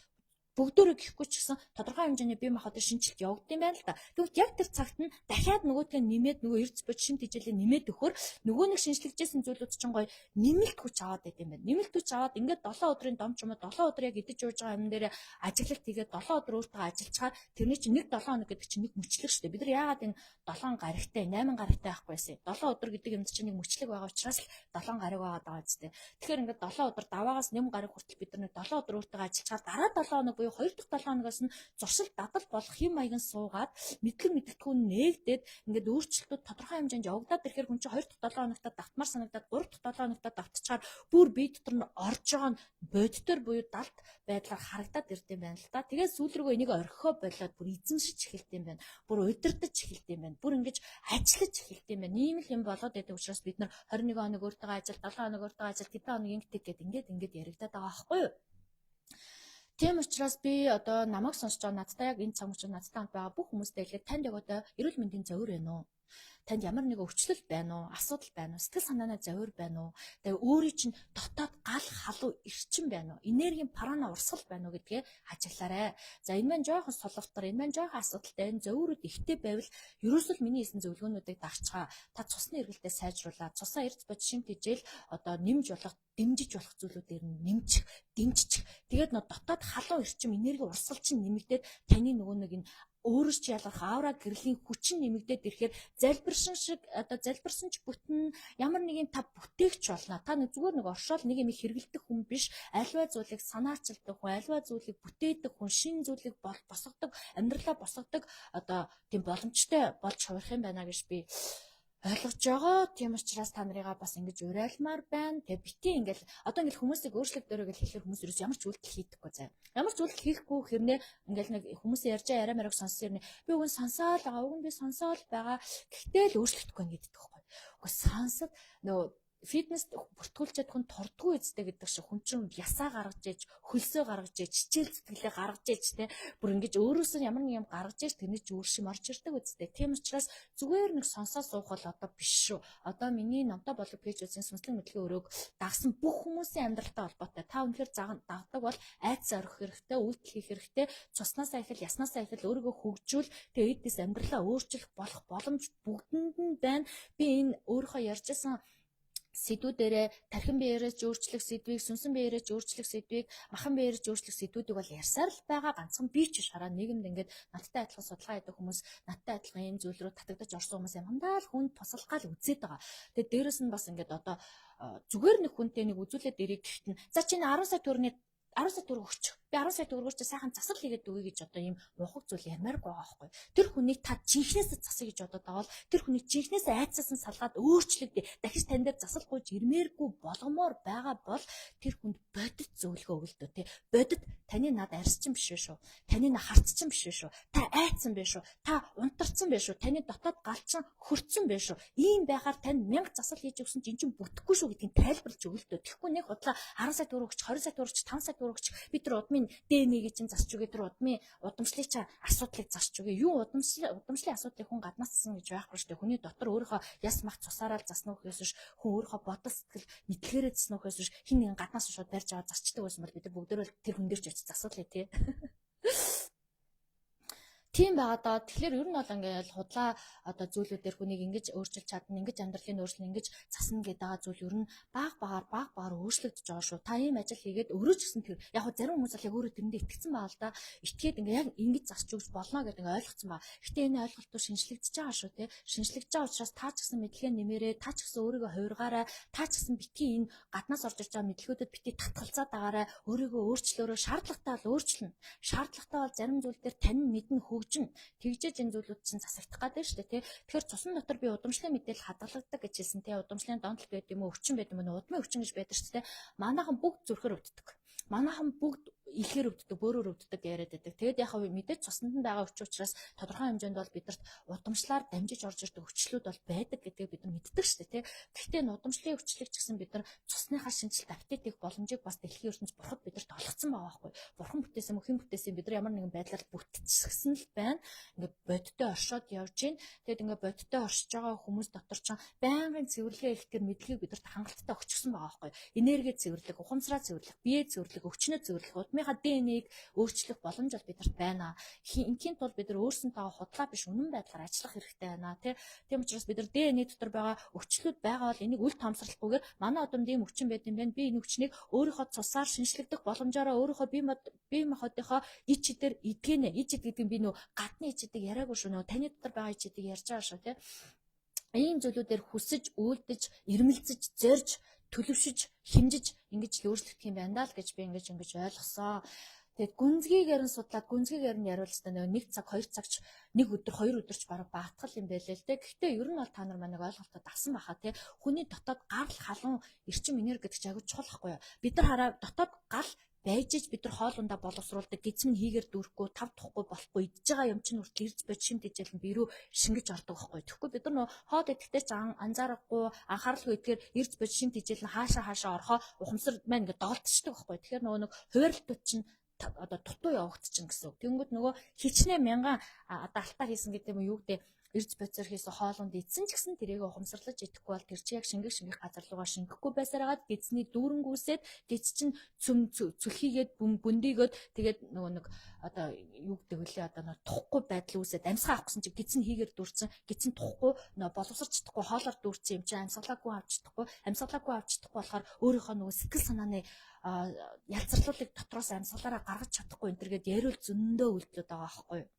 бүгдөө гэхгүй ч гэсэн тодорхой хэмжээний бие махбодын шинжилэлт явагдсан юм байна л да. Тэгвэл яг тэр цагт нь дахиад нөгөөдгөө нэмээд, нөгөө эрдэс бод шим тэжээлээ нэмээд өгөхөр нөгөө нэг шинжлэгжсэн зүйлүүд чинь гоё нэмэлт хүч аваад байт юм байна. Нэмэлт хүч аваад ингээд 7 өдрийн дом ч юм уу, 7 өдөр яг идэж ууж байгаа юм дээр ажиглалт хийгээд 7 өдөр өөртөө ажиллачаар тэрний чинь нэг 7 хоног гэдэг чинь нэг мөчлөг шүү дээ. Бид нар яагаад энэ 7 гарагтай, 8 гарагтай байхгүй байсан юм. 7 өдөр гэдэг юмд чинь нэг мөчлөг байгаа учраас л 7 гараг байгаа даа үстэй. Тэгэхээр ингээд 7 өдөр даваагаас нэм гараг хүртэл бид нар нэг 7 өдөр өөртөө ажиллачаар дараа 7 хоног буюу 2 дахь 7 хоногоос нь зуршил дадал болох хэм маяг нь суугаад, мэдлэг мэдгэдэггүй нээгдээд, ингээд өөрчлөлтүүд тодорхой хэмжээнд явагдаад ирэхээр хүн чинь 2 дахь 7 хоногт давтмаар санагдаад, 3 дахь 7 хоногт давтчихаар бүр бие дотор нь орж байгаа нь бодитоор буюу далд байдлаар харагдаад ирд юм байна л да. Тэгээд сүүл рүүгээ энийг орхио болоод бүр эзэмшиж эхэлт юм байна. Бүр удирдах эхэлт юм байна. Бүр ингэж ажиллаж эхэлт юм байна. Ийм л юм болоод байдаг учраас бид нар 21 хоног өөртөө ажил, 7 хоног өөртөө ажил, тэдэн хоног ингэдэг гэд ингээд ингээд яригадаад байгаа байхгүй юу? Тийм учраас би одоо намайг сонсож байгаа, надтай яг энэ цаг мөчид надтай хамт байгаа бүх хүмүүстэй хэлээд, танд яг одоо эрүүл мэндийн зовир байна уу? Танд ямар нэгэн өвчлөл байна уу? Асуудал байна уу? Сэтгэл санааны зовир байна уу? Тэгээ өөрийн чинь дотоод гал халуу эрчим байна уу? Энергийн прана урсгал байна уу гэдгээ ажиглаарай. За, энэ маань жоохон сулвтар, энэ маань жоохон асуудалтай, энэ зовирууд ихтэй байвал ерөөсөл миний хэлсэн зөвлөгөөнүүдийг дагчгаа. Та цусны эргэлтээ сайжруулаад, цусаа эрдэс бод шим тэжээл одоо нэмж болох, дэмжиж болох зүйлүүдээр нь нэмчих, дэмжчих. Тэгээд нөө дотоод халуун эрчим, энерги урсгал чинь нэмэгдээд, таны нөгөө нэг энэ өөрөө ч ялгарх аура гэрлийн хүчин нэмэгдээд ирэхээр залбирсан шиг одоо залбирсан ч бүтэн, ямар нэгэн та бүтээгч болно. Та нэг зүгээр нэг оршоол нэг юм хэрэгэлдэх хүн биш, альва зүйлийг санаачилдаг хүн, альва зүйлийг бүтээдэг хүн, шин зүйлийг босгодог, амьдралаа босгодог одоо тийм боломжтой болж хувирах юм байна гэж би ойлгож байгаа. Тийм учраас та нарыгаа бас ингэж уриалмаар байна. Тэгээ бити ингээл одоо ингээл хүмүүсийг өөрчлөгдөөрэй гэж хэлэхээр хүмүүс ерөөс ямар ч үйлдэл хийдэггүй заяа. Ямар ч үйлдэл хийхгүй хэрнээ ингээл нэг хүмүүсийн ярьж байгаа яриа мараг сонссон юм. Би уг нь сонсоол байгаа. Уг нь би сонсоол байгаа. Гэхдээ л өөрчлөгдөхгүй байна гэдэг байхгүй. Үгүй сонсод нөгөө Фитнес бүртгүүлчихэд хүн тордгүй үстэй гэдэг шиг хүн чинь ясаа гаргаж ээж, хөлсөө гаргаж ээж, хичээл зүтгэлээ гаргаж ээж те бүр ингэж өөрөөсөө ямар нэг юм гаргаж ээж тэрний чи үр шим орж ирдэг үстэй. Тийм учраас зүгээр нэг сонсоо суух бол одоо биш шүү. Одоо миний Номтой болог page үзэн сүнслэг мэдлэгийн өрөөг дагсан бүх хүмүүсийн амьдралтай холбоотой. Та үнэхээр дагдаг бол айдас орхих хэрэгтэй, үйлдэл хийх хэрэгтэй, цуснаасаа эхэл, яснаасаа эхэл өөрийгөө хөгжүүл, тэгээ эдээс амьдралаа өөрчлөх болох боломж бүгдэнд нь байна. Би энэ өөрийнхөө ярьжсэн сэдвүүдээрээ тархин биеэрээ ч өөрчлөх сэдвийг, сүнсэн биеэрээ ч өөрчлөх сэдвийг, махан биеэрээ ч өөрчлөх сэдвүүдийг бол ярьсаар л байгаа. Ганцхан би ч шараа нийгэмд ингээд надтай адилхан судалгаа хийдэг хүмүүс, надтай адилхан ийм зүйл рүү татагдаж орсон хүмүүс ямандаа л хүнд туслах гал үзээд байгаа. Тэгээд дээрэс нь бас ингээд одоо зүгээр нэг хүнтэй нэг үзүүлээд ирэх гэхэд нь за чи 10 сая төгрөгийн 10 сая төгрөг өгч. Би 10 сая төгрөгөөр чи сайхан засал хийгээд өгье гэж одоо ийм мунхаг зүйл ярмааргүй байгаа байхгүй. Тэр хүнийг та жинхнээсээ засъя гэж бодоод байгаа бол тэр хүнийг жинхнээсээ айцаас нь салгаад өөрчлөгдөө. Дахиж тань дээр засал гуйж ирмээргүй болгомоор байгаа бол тэр хүнд бодит зөвлөгөө өгөлдөө тий. Бодит таны над арьсчин биш шүү. Таны на хартчин биш шүү. Та айцсан байх шүү. Та унтарсан байх шүү. Таны дотоод галчин хөрцөн байх шүү. Ийм байхаар танд 1000 засал хийж өгсөн чинь чинь бүтэхгүй шүү гэдгийг тайлбарлаж өгөлдөө. Тэгэхгүй нэг худлаа 10 сая төгрөг өгч, 20 сая төгрөг өгч, 5 сая төгрөг өгч би тэр удмын ДНХ-ийг чинь засч өгье, тэр удмын удамшлыг чинь асуудлыг засч өгье. Юу удамшлын асуудлыг хүн гаднаас засна гэж байхгүй шүү дээ. Хүний дотор өөрийнхөө яс мах цусаараа л засна гэхээс биш хүн өөрийнхөө бодол сэтгэл мэдлэгээрээ засна гэхээс биш хин нэгэн гаднаас шууд барьж аваад засчдаг байсан бол бид нар бүгдөө л тэр хүн дээр ч очиж засвал тий. Тийм байгаа даа. Тэгэхээр ер нь бол ингээл худлаа одоо зүйлүүдээр хүнийг ингэж өөрчилж чадна, ингэж амьдралын өөрчлөн, ингэж засна гэдэг байгаа зүйл ер нь баг багаар баг багаар өөрчлөгдөж байгаа шүү. Та ийм ажил хийгээд өөрөө ч гэсэн тэр яг хөө зарим хүмүүс бол яг өөрөө тэрэндээ итгэцэн байгаа л да. Итгээд ингээ яг ингэж засч өгч болно гэдэг ингээ ойлгоцсон ба. Гэтэ энэ ойлголтууд шинжлэгдэж байгаа шүү те. Шинжлэгдэж байгаа учраас та ч гэсэн мэдлэгээ нэмээрээ, та ч гэсэн өөрийгөө хувиргаарай, та ч гэсэн битгий энэ гаднаас орж ирж байгаа мэдлэгүүдэд битгий татгалзаад агаарай, өөрийгөө өөрчлөөрөө. Шаардлагатай бол өөрчлөнө. Шаардлагатай бол зарим зүйл дээр тань мэднэ, хөгжинэ. Тэгжээж энэ зүйлүүд чинь засагдах гэдэг шүү дээ, тий. Тэгэхээр цусан дотор би удамшлын мэдээлэл хадгалагддаг гэж хэлсэн, тий. Удамшлын донтолт байд юм уу, өвчин байд юм уу, удмын өвчин гэж байдаг шүү дээ. Манайхан бүгд зүрхээр өвддөг. Манайхан бүгд илхээр өвддөг, бөөрөөр өвддөг яриад байдаг. Тэгээд яг мэдээж цуснд нь байгаа өвчин учраас тодорхой хэмжээнд бол бидэрт удамшлаар дамжиж орж ирдэг өвчлүүд бол байдаг гэдгийг бид нар мэддэг шүү дээ, тий. Гэхдээ энэ удамшлын өвчлөг ч гэсэн бид нар цусныхаа шинжилэлт аппетит хийх боломжийг бас дэлхийн ертөнц бурхад бидэрт олгоцсон байгаа байхгүй. Бурхан бүтээсэн мөх хэн бүтээсэн бид нар ямар нэгэн байдлаар бүтчихсэн л байна. Ингээд бодтой оршоод явж гин. Тэгээд ингээд бодтой оршиж байгаа хүмүүс дотор ч байнгын цэвэрлэгээ их тэр мэдлэгийг бидэрт хангалттай өгчихсөн байгаа байхгүй. Энерги цэвэрлэх, ухамсараа цэвэрлэх, бие цэвэрлэх, өвчнөө цэвэрлэх, удмынхаа ДНХ-г өөрчлөх боломж бол бидэрт байна. Ингийн тулд бид нар өөрсөнтэйгээ худлаа биш үнэн байдлаар ажиллах хэрэгтэй байна, тий. Тийм учраас бид нар ДНХ дотор байгаа өвчлүүд байгаа бол энийг үл тоомсорлохгүйгээр манай удамд ийм өвчин байд юм байна. Би энэ өвчнийг өөрийнхөө цусаар шинжлэгдэх боломжоор өөрийнхөө бие махбодынхоо ич идэр идгэнэ. Ич ид гэдэг нь би нөө гадны ич идэг яриаггүй шүү. Нөө таны дотор байгаа ич идэг ярьж байгаа шүү, тий. Ийм зүйлүүдээр хүсэж, үйлдэж, ирмэлцэж, зорж, төлөвшөж, хэмжиж ингэж л өөрчлөгдөх юм байна даа л гэж би ингэж ингэж ойлгосон. Тэгээд гүнзгийгээр нь судлаад гүнзгийгээр нь яриулсан нөгөө 1 цаг 2 цагч нэг өдөр 2 өдөрч бараг баатгал юм байлээ л дээ. Гэхдээ ер нь бол та нар манай ойлголтод авсан баха тий. Хүний дотоод гарал халуун эрчим энерги гэдэг чинь агуу чухал хгүй юу. Бид нар хараа дотоод гал байж иж бид нар хоолундаа боловсруулдаг, гизм нь хийгээр дүүрэхгүй, тав тухгүй болохгүй, идж байгаа юм чинь хүртэл ирж байж шим тэжээл нь бирүү шингэж ордог байхгүй. Тэгэхгүй бид нар нөө хоол идэхдээ ч анзаарахгүй, анхааралгүй идэхээр ирж байж шим тэжээл нь хаашаа хаашаа орохоо ухамсар маань ингээд доголдчихдаг байхгүй. Тэгэхээр нөгөө нэг хуваарлтууд чинь одоо дутуу явагдчихна гэсэн үг. Тэнгүүд нөгөө хичнээн мянган одоо алтаар хийсэн гэдэг юм уу юу гэдэг эрж бодисоор хийсэн хоолунд идсэн ч гэсэн тэрийг ухамсарлаж идэхгүй бол тэр чи яг шингэх шингэх газар руугаа шингэхгүй байсаар хагаад гэдэсний дүүрэнгүүсээд гэдэс чинь цөм цөлхийгээд бүндийгөөд тэгээд нөгөө нэг одоо юу гэдэг вүлээ одоо нөгөө тухгүй байдал үүсээд амьсгаа авах гэсэн чи гэдэс нь хийгээр дүүрсэн, гэдэс нь тухгүй нөгөө боловсрч чадахгүй хоолоор дүүрсэн юм чи амьсгалаагүй авч чадахгүй, амьсгалаагүй авч чадахгүй болохоор өөрийнхөө нөгөө сэтгэл санааны ялзарлуулыг дотроос амьсгалаараа гаргаж чадахгүй энэ төргээд яриул зөндөө үйлдэлүүд байгаа байхгүй юу.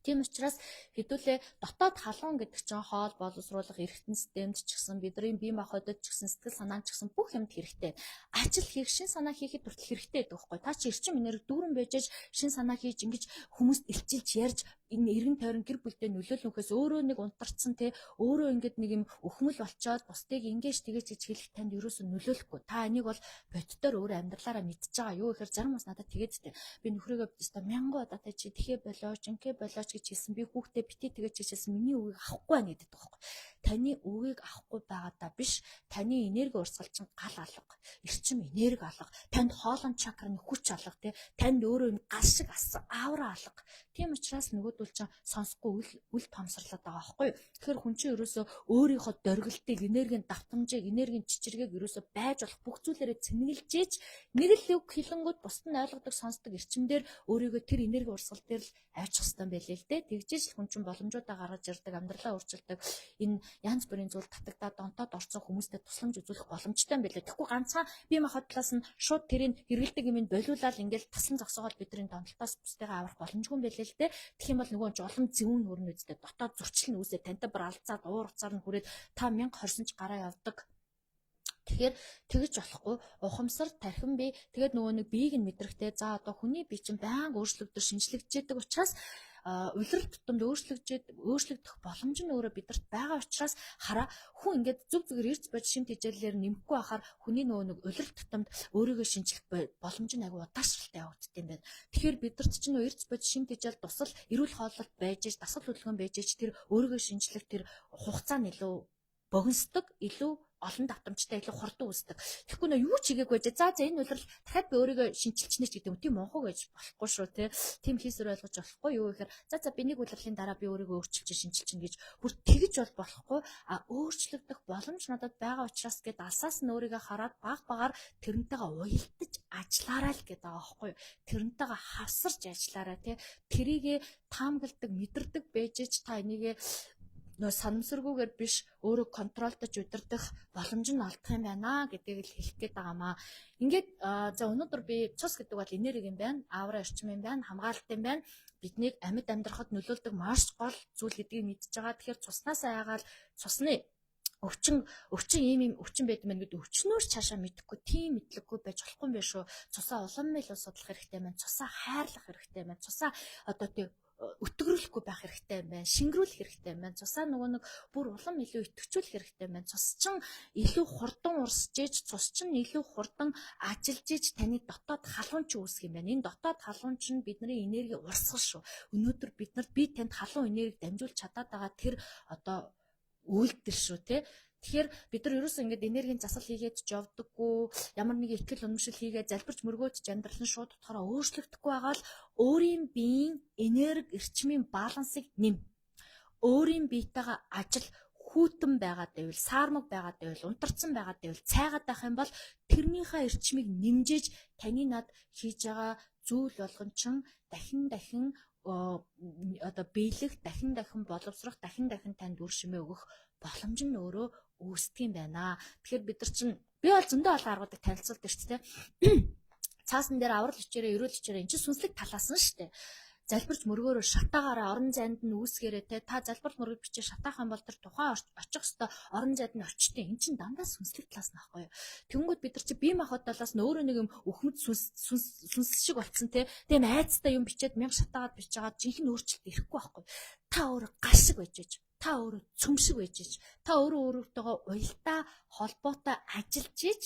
Тийм учраас хэдүүлээ дотоод халуун гэдэг чинь хоол боловсруулах эргэтэн системд ч гэсэн бидний бие махбодод ч гэсэн сэтгэл санаанд ч гэсэн бүх юмд хэрэгтэй. Ажил хийх, шин санаа хийхэд хүртэл хэрэгтэй гэдэг байхгүй. Та чи эрчим энерги дүүрэн байж шин санаа хийж ингэж хүмүүст илчилж ярьж Энэ эргэн тойрон гэр бүлдээ нөлөөлнөхөөс өөрөө нэг унтарцсан те, өөрөө ингээд нэг юм өхмөл болчоод бусдыг ингэж тэгэж гэж хэлэх танд ерөөсөө нөлөөлөхгүй. Та энийг бол боддоор өөрөө амьдралаараа мэдж байгаа. Юу гэхээр зарим хүмүүс надад тэгээд те, би нөхрийгөө өстой мянган удаа та чи тэхээ болооч, инхээ болооч гэж хэлсэн. Би хүүхдээ бити тэгэж гэж хэлсэн. Миний үгийг авахгүй байна гэдэг байхгүй. Таны үгийг авахгүй байгаадаа биш. Таны энерги урсгал чинь гал алга. Эрчим энерги алга. Танд хоолон чакраны хүч алга те. Танд өөрөө юм гал шиг ассан аура алга. Тийм учраас нөгөөдөл чинь сонсохгүй үл томсорлоод байгаа байхгүй юу? Тэгэхээр хүн чинь ерөөсөө өөрийнхөө дөргөлтийг, энергийн давтамжийг, энергийн чичиргээг ерөөсөө байж болох бүх зүйлээрээ цэнгэлж ээж нэг л үг хэлэнгүүт бусд нь ойлгодог, сонсдог эрчимдэр өөрийгөө тэр энерги урсгал дээр л авчих хэрэгтэй байлээ л дээ. Тэгжээж л хүн чинь боломжуудаа гаргаж ирдэг, амьдралаа өөрчилдөг. Энэ янз бүрийн зүйл татагдаад донтоод орсон хүмүүстэй тусламж үзүүлэх боломжтой юм байлээ. Тэгэхгүй ганцхан бие махбод талаас нь шууд тэрийг хэрэгэлдэг юм болиулаад ингээл тасан зогсоогоол бидний донтолтоос бусдыгаа аврах боломжгүй юм байлээ л дээ. Тэгэх юм бол нөгөө чинь улам зөвүүн хүрнэ үстэй, дотоод зөрчил нь үүсээ, тантай бүр алзаад уур уцаар нь хүрээд та 1020 ч гараа явдаг. Тэгэхээр тэгж болохгүй, ухамсар тархин бие, тэгээд нөгөө нэг биеийг нь мэдрэхтэй. За, одоо хүний бие чинь байнга өөрчлөгдөж шинжлэгдэж учраас, улирал тутамд өөрчлөгдөх боломж нь өөрөө бидэрт байгаа учраас, хараа, хүн ингээд зүг зүгээр эрж байж шим тэжээлээр нэмэхгүй байхаар хүний нөгөө нэг улирал тутамд өөрийгөө шинжлэх боломж нь агай удаашралтай явагддаг юм байна. Тэгэхээр бидэрт чинь нөгөө эрж байж шим тэжээл дусал, эрүүл хооллолт байж, дасгал хөдөлгөөн байж, тэр өөрийгөө шинжлэх тэр хугацаа нь илүү богиносдог, илүү олон давтамжтай, илүү хурдан үүсдэг. Тэгэхгүй нөө юу ч хийгээгүй байж, за за энэ улирал дахиад би өөрийгөө шинчилчихнэ ч гэдэг юм. Тийм мунхаг байж болохгүй шүү те. Тийм хийсвэр ойлгож болохгүй. Юу гэхээр за за би нэг улирлын дараа би өөрийгөө өөрчилж шинчилчихнэ гэж бүр тэгж бол болохгүй. А өөрчлөгдөх боломж надад байгаа учраас гэд алсаас нь өөрийгөө хараад баг багаар тэрнтэйгээ уялдаж ажиллаарай л гэдэг байгаа байхгүй юу. Тэрнтэйгээ хавсарч ажиллаарай те. Тэрийгэ таамагладаг, мэдэрдэг байж та энийгээ нөө санамсаргүйгээр биш, өөрөө control дож удирдах боломж нь олдох юм байна гэдгийг л хэлэх гээд байгаамаа. Ингээд за, өнөөдөр би цус гэдэг бол энерги юм байна, аура эрчим юм байна, хамгаалалт юм байна. Биднийг амьд амьдрахад нөлөөлдөг маш гол зүйл гэдгийг мэдж байгаа. Тэгэхээр цуснаас айгаал цусны өвчин өвчин ийм ийм өвчин байд мэн гэдэг өвчнөөр цаашаа мэдэхгүй, тийм мэдлэггүй байж болохгүй юм байна шүү. Цусаа улам илүү судлах хэрэгтэй байна. Цусаа хайрлах хэрэгтэй байна. Цусаа одоо тий өтгөрүүлэхгүй байх хэрэгтэй юм байна. Шингэрүүлэх хэрэгтэй юм байна. Цусаа нөгөө нэг бүр улам илүү идэвхжүүлэх хэрэгтэй юм байна. Цус чин илүү хурдан урсж ээж, цус чин илүү хурдан ажиллаж ээж таны дотоод халуун ч үүсэх юм байна. Энэ дотоод халуун чинь бидний энерги урсгал шүү. Өнөөдөр бид нар би танд халуун энерги дамжуулж чадаад байгаа тэр одоо үйлдэл шүү те. Тэгэхээр бид нар ерөөсөө ингээд энергийн засал хийгээд ч явдаггүй, ямар нэг итгэл үнэмшил хийгээд залбирч мөргөөд ч амьдрал нь шууд утгаараа өөрчлөгдөхгүй байгаа л өөрийн биеийн энерги эрчмийн балансыг нэм. Өөрийн биетэйгээ ажил, хүйтэн байгаад байвал, саармаг байгаад байвал, унтарцсан байгаад байвал, цайгаад байх юм бол тэрнийхээ эрчмийг нэмжээж таны над хийж байгаа зүйл болгон чинь дахин дахин одоо биелэх, дахин дахин боловсрох, дахин дахин танд үр шимээ өгөх боломж нь өөрөө үүсдэг юм байна. Тэгэхээр бид нар чинь би бол зөндөө олон аргуудыг танилцуулдаг шүү дээ. Цаасан дээр аврал хүчээрээ, эрүүл хүчээрээ, эн чинь сүнслэг талаас нь шүү дээ, залбирч мөргөөрөө шатаагаараа орон зайд нь үүсгээрээ те. Та залбирал мөргөж бичээ шатаах юм бол тэр тухайн очих ёстой орон зайд нь очтیں۔ Эн чинь дандаа сүнслэг талаас нь аахгүй юу. Тэнгүүд бид нар чи бие махбод талаас нь өөрөө нэг юм өхмөд сүнс сүнс шиг болцсон те. Тийм айцтай юм бичээд мянга шатаагаад бичиж байгаа жинхэнэ өөрчлөлт ирэхгүй байхгүй. Та өөрөө гал шиг байж ээж, та өөрөө цөм шиг байж ээж, та өөрөө өөрөөтэйгөө уялдаа холбоотой ажиллаж ээж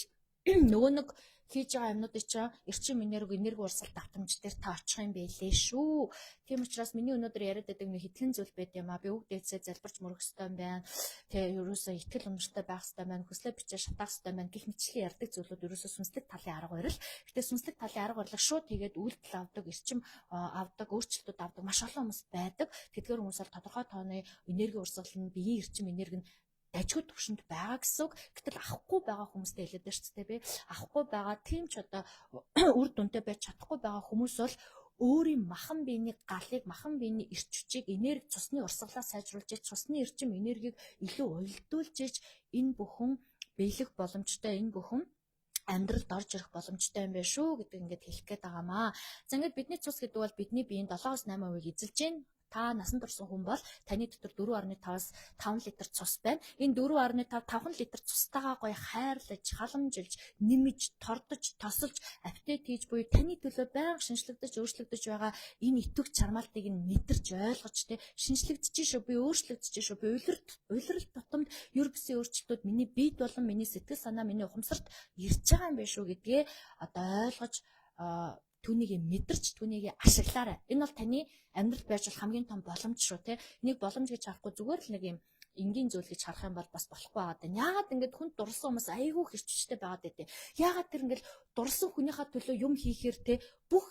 нөгөө нэг хийж байгаа юмнуудыг чинь эрчим энерги, энерги урсгал давтамж дээр та очих юм байлээ шүү. Тийм учраас миний өнөөдөр яриад байдаг нэг хэдхэн зүйл байд юм а. Би үг дээдсээ залбирч мөрөх ёстой юм байна. Тэ, ерөөсөө итгэл үнэмшилтэй байх ёстой байна. Хүслээ бичээ шатаах ёстой байна гэх мэтчлийн ярьдаг зүйлүүд ерөөсөө сүнслэг талын арга барил. Гэтэ сүнслэг талын арга барилыг шууд хийгээд үйлдэл авдаг, эрчим авдаг, өөрчлөлтүүд авдаг маш олон хүмүүс байдаг. Тэдгээр хүмүүс бол тодорхой тооны энерги урсгал нь, биеийн эрчим энерги нь дажгүй төвшөнд байгаа гэсэн үг. Гэтэл авахгүй байгаа хүмүүстэй хэлээд байна шүү дээ би. Авахгүй байгаа, тийм ч одоо үр дүнтэй байж чадахгүй байгаа хүмүүс бол өөрийн махан биений галыг, махан биений эрч хүчийг, энерги цусны урсгалаа сайжруулж, цусны эрчим энергийг илүү уялдуулж энэ бүхэн биелэх боломжтой, энэ бүхэн амьдралд орж ирэх боломжтой юм байна шүү гэдэг ингээд хэлэх гээд байгаамаа. За, ингээд бидний цус гэдэг бол бидний биеийн 7-8% эзэлж байна. Та насан турсан хүн бол таны дотор 4.5-аас 5 литр цус байна. Энэ 4.5 5 литр цустайгаа гоё хайрлаж, халамжилж, нэмж, тордож, тосолж, update хийж буюу таны төлөө байнга шинжлэгдэж, өөрчлөгдөж байгаа энэ идэвх чармаалтыг нь мэдэрч ойлгож те шинжлэгдэж шүү, би өөрчлөгдөж шүү, би улирал тутамд ер бусын өөрчлөлтүүд миний биед болон миний сэтгэл санаа, миний ухамсарт ирж байгаа юм байна шүү гэдгээ одоо ойлгож, түүнийг мэдэрч, түүнийг ашиглаарай. Энэ бол таны амьдрал байж болох хамгийн том боломж шүү те. Энийг боломж гэж харахгүй зүгээр л нэг юм энгийн зүйл гэж харах юм бол бас болохгүй байгаа даа. Яагаад ингэж хүнд дурлсан хүмүүс айгүй эрч хүчтэй байгаад байдээ. Яагаад тэр ингээл дурлсан хүнийхээ төлөө юм хийхээр те бүх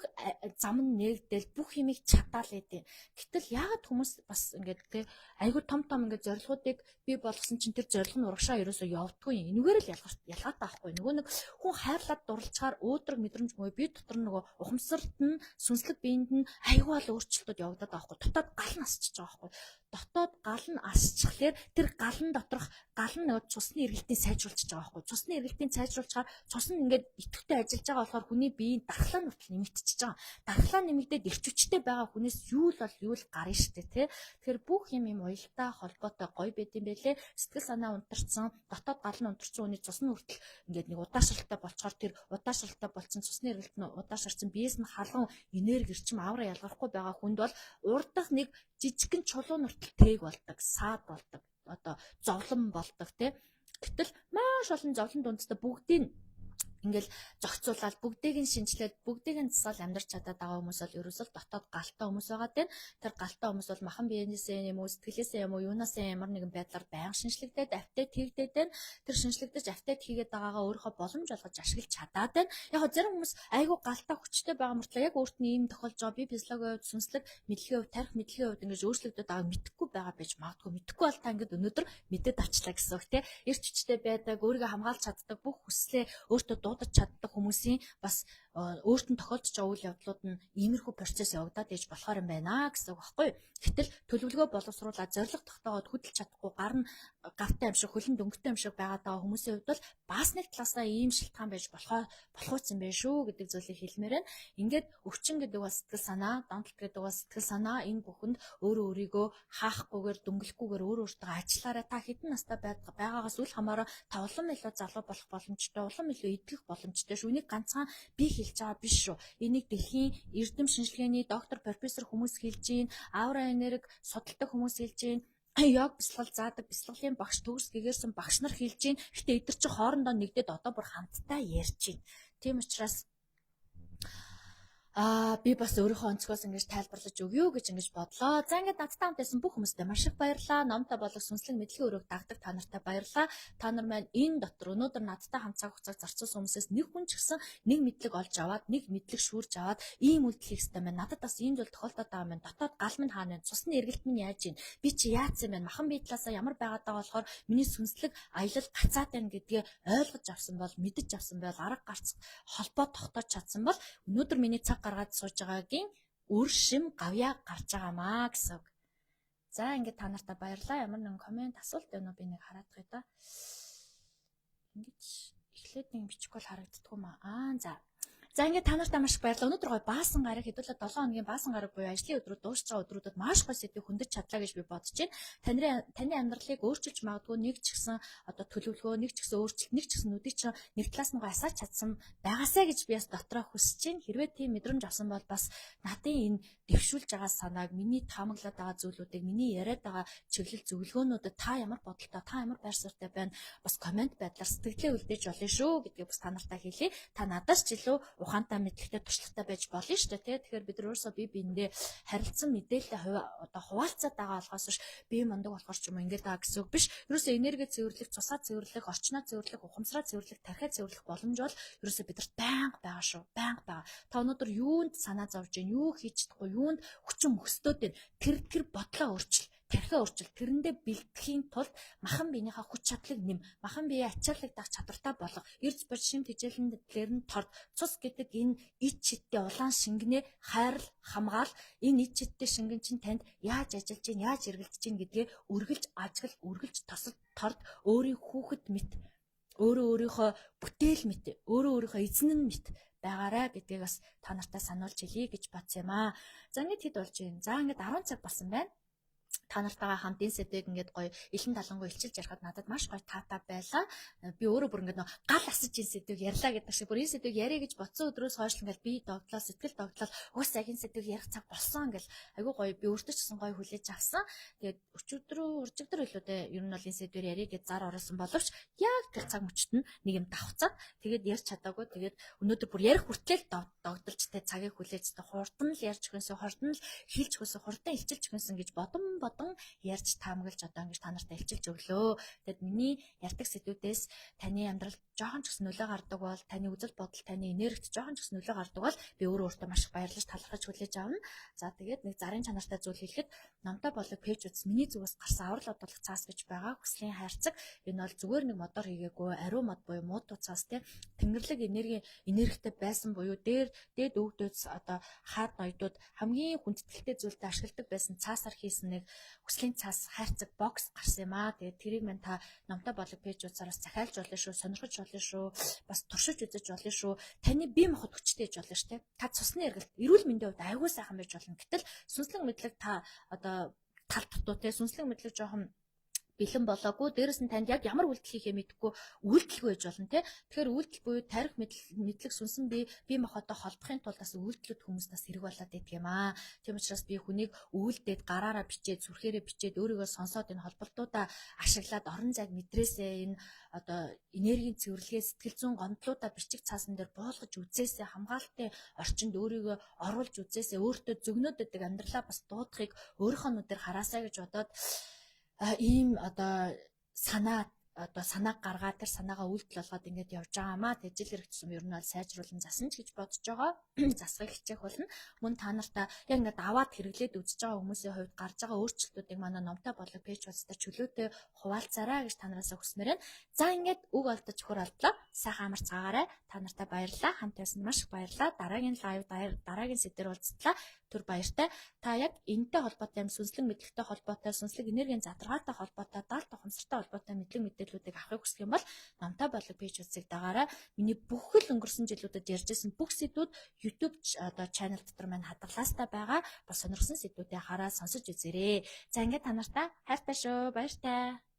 зам нь нээгдэл, бүх юмыг чадаал байдээ. Гэтэл яагаад хүмүүс бас ингээд те айгүй том том ингээд зорилгоодыг бий болгосон чинь тэр зорилго нь урагшаа ерөөсөө явдаггүй юм. Энүүгээр л ялгаатай байхгүй. Нөгөө нэг хүн хайрлаад дурлцгаар уудраг мэдрэмж мөө би дотор нөгөө ухамсарт нь, сүнслэг биеинд нь айгүй л өөрчлөлтүүд явагдаад байгаа байхгүй. Дотоод гал нь асчиж байгаа байхгүй. Дотоод гал нь асчихлаар тэр галан доторх гал нь нөгөө цусны эргэлтийг сайжруулчихж байгаа байхгүй. Цусны эргэлтийг сайжруулчихаар цус нь ингээд идэвхтэй ажиллаж байгаа болохоор хүний биеийн дархлаа нүтэл нэмэгдчихэж байгаа. Дархлаа нэмэгдээд эрч хүчтэй байгаа хүнээс юу л бол юу л гарна штэ тий. Тэгэхээр бүх юм юм уялдаа холбоотой гоё байд юм байлээ. Сэтгэл санаа унтарсан, дотоод гал нь унтарсан хүний цус нь хүртэл ингээд нэг удаашралтай болчоор тэр удаашралтай болцсон цусны эргэлт нь удаашарсан, биес нь халуун энерги эрчим авра ялгархгүй байгаа хүнд бол урдах нэг жижигхэн чулуу нүртэл тээг болдог, саад болдог, одоо зовлон болдог тий. Гэтэл маш олон зовлон дундтай бүгдийг ингээл зохицуулаад, бүгдийг нь шинчлээд, бүгдийг нь засаал амьдарч чадаад байгаа хүмүүс бол ерөөсөө дотоод галтай хүмүүс байгаа тийм. Тэр галтай хүмүүс бол махан биенээсээ юм уу, сэтгэлээсээ юм уу, юунаасаа ямар нэгэн байдлаар байнга шинжлэгдээд, update хийгдээд байна. Тэр шинжлэгдэж, update хийгээд байгаагаа өөрийнхөө боломж олгож ашиглаж чадаад байна. Яг гоо зарим хүмүүс айгүй галтай хүчтэй байгаа мөртлөө яг өөрт нь ийм тохиолж байгаа, бие физиологийн хувьд, сүнслэг мэдлэгийн хувьд, тархи мэдлэгийн хувьд ингэж өөрчлөгдөд байгааг мэдэхгүй байгаа байж магадгүй. Мэдэхгүй бол та ингээд өнөөдөр мэдээд авчлаа гэсэн үг тийм. Эрч хүчтэй байдаг, өөрийгөө хамгаалж чаддаг, бүх хүслээ өөртөө дуудаж чаддаг хүмүүсийн бас өөрт нь тохиолдож байгаа үйл явдлууд нь иймэрхүү процесс явагдаад ээж болохоор юм байна гэсэн үг байхгүй юу. Гэтэл төлөвлөгөө боловсруулаад, зорилго тогтоогоод хөдөлж чадахгүй, гар нь гавтай юм шиг, хөлн дөнгөтэй юм шиг байгаад байгаа хүмүүсийн хувьд бол бас нэг талаасаа ийм шалтгаан байж болохоор болох юм байна шүү гэдэг зүйлийг хэлмээр байна. Ингээд өвчин гэдэг бол сэтгэл санаа, донтолт гэдэг бол сэтгэл санаа. Энэ бүхэнд өөрөө өөрийгөө хаахгүйгээр, дөнгөлөхгүйгээр өөрөө өөртөө ажиллаарай. Та хэдэн настай байгаагаас үл хамааран та улам илүү залуу болох боломжтой, улам илүү идэх боломжтой шүү. Энийг ганцхан би хэлж байгаа биш шүү. Энийг дэлхийн эрдэм шинжилгээний доктор, профессор хүмүүс хэлж байна. Аура энерги судалдаг хүмүүс хэлж байна, йог бясалгал заадаг бясалгалын багш, төгс гэгээрсэн багш нар хэлж байна. Гэтэ эдгээр чинь хоорондоо нэгдээд одоо бүр хамтдаа ярьж байна. Тийм учраас би бас өөрийнхөө өнцгөөс ингэж тайлбарлаж өгье гэж ингэж бодлоо. За, ингээд надтай хамт байсан бүх хүмүүстээ маш их баярлалаа. Номтой болох сүнслэг мэдлэгийн өрөөг дагдаг та нартай баярлалаа. Та нар маань энэ дотор өнөөдөр надтай хамт цаг хугацааг зарцуулсан хүмүүсээс нэг хүн ч гэсэн нэг мэдлэг олж аваад, нэг мэдлэг шүүрж аваад, ийм үйлдэл хийх ёстой маань, надад бас ийм зүйл тохиолдоод байгаа маань, дотоод гал минь хаана вэ? Цусны эргэлт минь яаж юм? Би чи яатсан юм бэ? Махан бие талаасаа ямар байгаад байгаа болохоор миний сүнслэг аялал гацаад байна гэдгээ ойлгож авсан бол, мэдэж авсан бол, арга гарц холбоо тогтоож чадсан бол өнөөдөр миний цаг гаргаад сууж байгаагийн үр шим гавьяа гарч байгаамаа гэсэн үг. За, ингээд та нартай баярлалаа. Ямар нэгэн comment, асуулт байна уу, би нэг хараадах да. Ингэж эхлээд нэг бичихгүй бол харагддаггүй маа. Аа, за. За, ингээд та нартай маш их баярлалаа. Өнөөдөр гоё баасан гараг хэдүүлээ 7 хоногийн баасан гараг буюу ажлын өдрүүд дуусч байгаа өдрүүдэд маш гоё сэдвийг хөндөж чадлаа гэж би бодож байна. Таны амьдралыг өөрчилж магадгүй нэг ч гэсэн одоо төлөвлөгөө, нэг ч гэсэн өөрчлөлт, нэг ч гэсэн нүдийг чинь нэг талаас нь гоё асаач чадсан байгаасай гэж би бас дотроо хүсэж байна. Хэрвээ тийм мэдрэмж авсан бол бас надын энэ дэвшүүлж байгаа санааг, миний таамаглаад байгаа зүйлүүдийг, миний яриад байгаа чиглэл зөвлөгөөнүүдэд та ямар бодолтой, та ямар байр суурьтай байна, бас comment байдлаар сэтгэлдээ үлдээж болно шүү гэдгийг бас та нартай хэлье. Та надаас ч илүү ухаантай, мэдлэгтэй, туршлагатай байж болно шүү дээ, тий. Тэгэхээр бид нар өөрсдөө бие биендээ харилцан мэдээлэлээ одоо хуваалцаад байгаа болохоос биш, би мундаг болохоор ч юм уу ингэж байгаа гэсэн үг биш. Ерөөсөө энерги цэвэрлэх, цусаа цэвэрлэх, орчноо цэвэрлэх, ухамсараа цэвэрлэх, тархиа цэвэрлэх боломж бол ерөөсөө бидэрт байнга байгаа шүү. Байнга байгаа. Та өнөөдөр юунд санаа зовж байна, юу хийж чадахгүй, юунд хүчин мөстөөд байна. Тэр бодлоо өөрчил, тархиа өөрчил. Тэрэндээ бэлтгэхийн тулд махан биенийхээ хүч чадлыг нэм. Махан биеэ ачааллагдах чадвартай болго. Эрж бод шим тэжээлэн дээр нь торд. Цус гэдэг энэ ич чидтэй улаан шингэнээ хайрл, хамгаал. Энэ ич чидтэй шингэн чинь танд яаж ажиллаж чинь, яаж эргэлдэж чинь гэдгээ үргэлж ажигл, үргэлж тосол торд. Өөрийн хүүхэд мэт, өөрөө өөрийнхөө бүтээл мэт, өөрөө өөрийнхөө эзэн нь мэт. байгаарай гэдгийг бас та нартай сануулж хэлье гэж бодсон юм аа. За ингээд хэд болж байна? За ингээд 10 цаг болсон байна. Та нартайгаа хамт энэ сэдвийг ингээд гоё илэн талангуй илчилж ярихад надад маш гоё таатай байлаа. Би өөрөө бүр ингээд нөө гал асаж энэ сэдвийг ярьлаа гэдэг шиг бүр энэ сэдвийг яриа гэж бодсон өдрөөс хойш ингээд би догтлоо, сэтгэл догтлол угсаа яг энэ сэдвийг ярих цаг болсон ингээл айгүй гоё би өөртөө ч гэсэн гоё хүлээж авсан. Тэгээд өчигдрөө уржигдөр илүү дээ ер нь бол энэ сэдвээр яриа гэж зар оруулсан боловч яг тэр цаг мөчт нь нэг юм давхцаад тэгээд ярьж чадаагүй. Тэгээд өнөөдөр бүр ярих хүртэл догдолж тэ цагийг хүлээж тэ хурдан л ярьж өгсөн, хурдан л хэлж өгсөн, хурдан илчилж өгсөн гэж бодон бодон ярьж таамаглаж одоо ингэж та нартай илчилж өглөө. Тэгэд миний ярьдаг сэдвүүдээс таны амьдралд жоохон ч гэсэн нөлөө гардаг бол, таны үзэл бодол, таны энергит жоохон ч гэсэн нөлөө гардаг бол би өөрөө өөртөө маш их баярлаж талархаж хүлээж авна. За тэгээд нэг зарын чанартай зүйл хэлэхэд номтой болог пэйж үз миний зүгээс гарсан аврал бодлох цаас гэж байгаа. Хүслийн хайрцаг энэ бол зүгээр нэг модоор хийгээгүй ариун мод буюу муудуу цаас те тэнгэрлэг энергийн энергитэй байсан буюу дээр дээд өвгдөөс одоо хаад ноёдууд хамгийн хүндэтгэлтэй зүйлдээ ашигладаг байсан цаасаар хийсэн нэг хүслийн цаас хайрцаг бокс гарсан юм аа. Тэгээд тэрийг мань та номтой болог пэйж удсаараас захиалж болно шүү, сонирхож болно шүү, бас туршиж үзэж болно шүү. Таны бие махбод хүчтэй байж болно шүү те. Та цусны эргэлт, эрүүл мэндийн хувьд айгүй сайхан байж болно. Гэтэл сүнслэг мэдлэг та одоо тал дутуу те, сүнслэг мэдлэг жоохон бэлэн болоогүй. Дээрэс нь танд яг ямар үйлдэл хийхээ мэдэхгүй үйлдэлгүй байж болно те. Тэгэхээр үйлдэл буюу тарих мэдлэг сүнсэн бие бие махбодтой холбохын тулд бас үйлдэлүүд хүмүүст бас хэрэг болоод байдаг юм аа. Тийм учраас би хүнийг үйлдээд гараараа бичээд зүрхээрээ бичээд өөрийгөө сонсоод энэ холболтуудаа ашиглаад орон зайг мэдрээсээ энэ одоо энергийн цэвэрлэгээ сэтгэл зүйн гомдлуудаа бичиг цаасан дээр буулгаж үзээсээ хамгаалалтын орчинд өөрийгөө оруулж үзээсээ өөртөө зөгнөөд байдаг амьдралаа бас дуудахыг өөрийнхөө нүдээр хараасаа гэж бодоод ийм одоо санаа одоо санааг гаргаад тэр санаагаа үйлдэл болгоод ингээд явж байгаамаа. Тэгээд жил ирэх тусам ер нь бол сайжруулан засан ч гэж бодож байгаа. Засахыг хичээх болно. Мөн та нартай яг ингээд аваад хэрэглээд үзэж байгаа хүмүүсийн хувьд гарч байгаа өөрчлөлтүүдийг манай номтой болог пэйж хуудастай чөлөөтэй хуваалцаарай гэж та нараас хүсмээр байна. За ингээд үг олдож хөр алдлаа. Сайхан амарцгаагаарай. Та нартай баярлалаа. Хамт байсан маш их баярлалаа. Дараагийн live дараагийн сэдвээр уулзтлаа. Түр баяртай. Та яг энэтэй холбоотой юм сүнслэг мэдлэгтэй холбоотой, сүнслэг энергийн задаргаатай холбоотой, даалт ухамсартай холбоотой мэдлэг мэдээллүүдийг авахыг хүсэх юм бол номтой болог пэйж хуудсыг дагаарай. Миний бүхэл өнгөрсөн жилүүдэд ярьжсэн бүх сэдвүүд YouTube одоо channel дотор маань хадгалаастай байгаа. Бас сонирхсан сэдвүүдээ хараад сонсож үзээрэй. За ингээд та нартай хайртай шүү. Баяртай.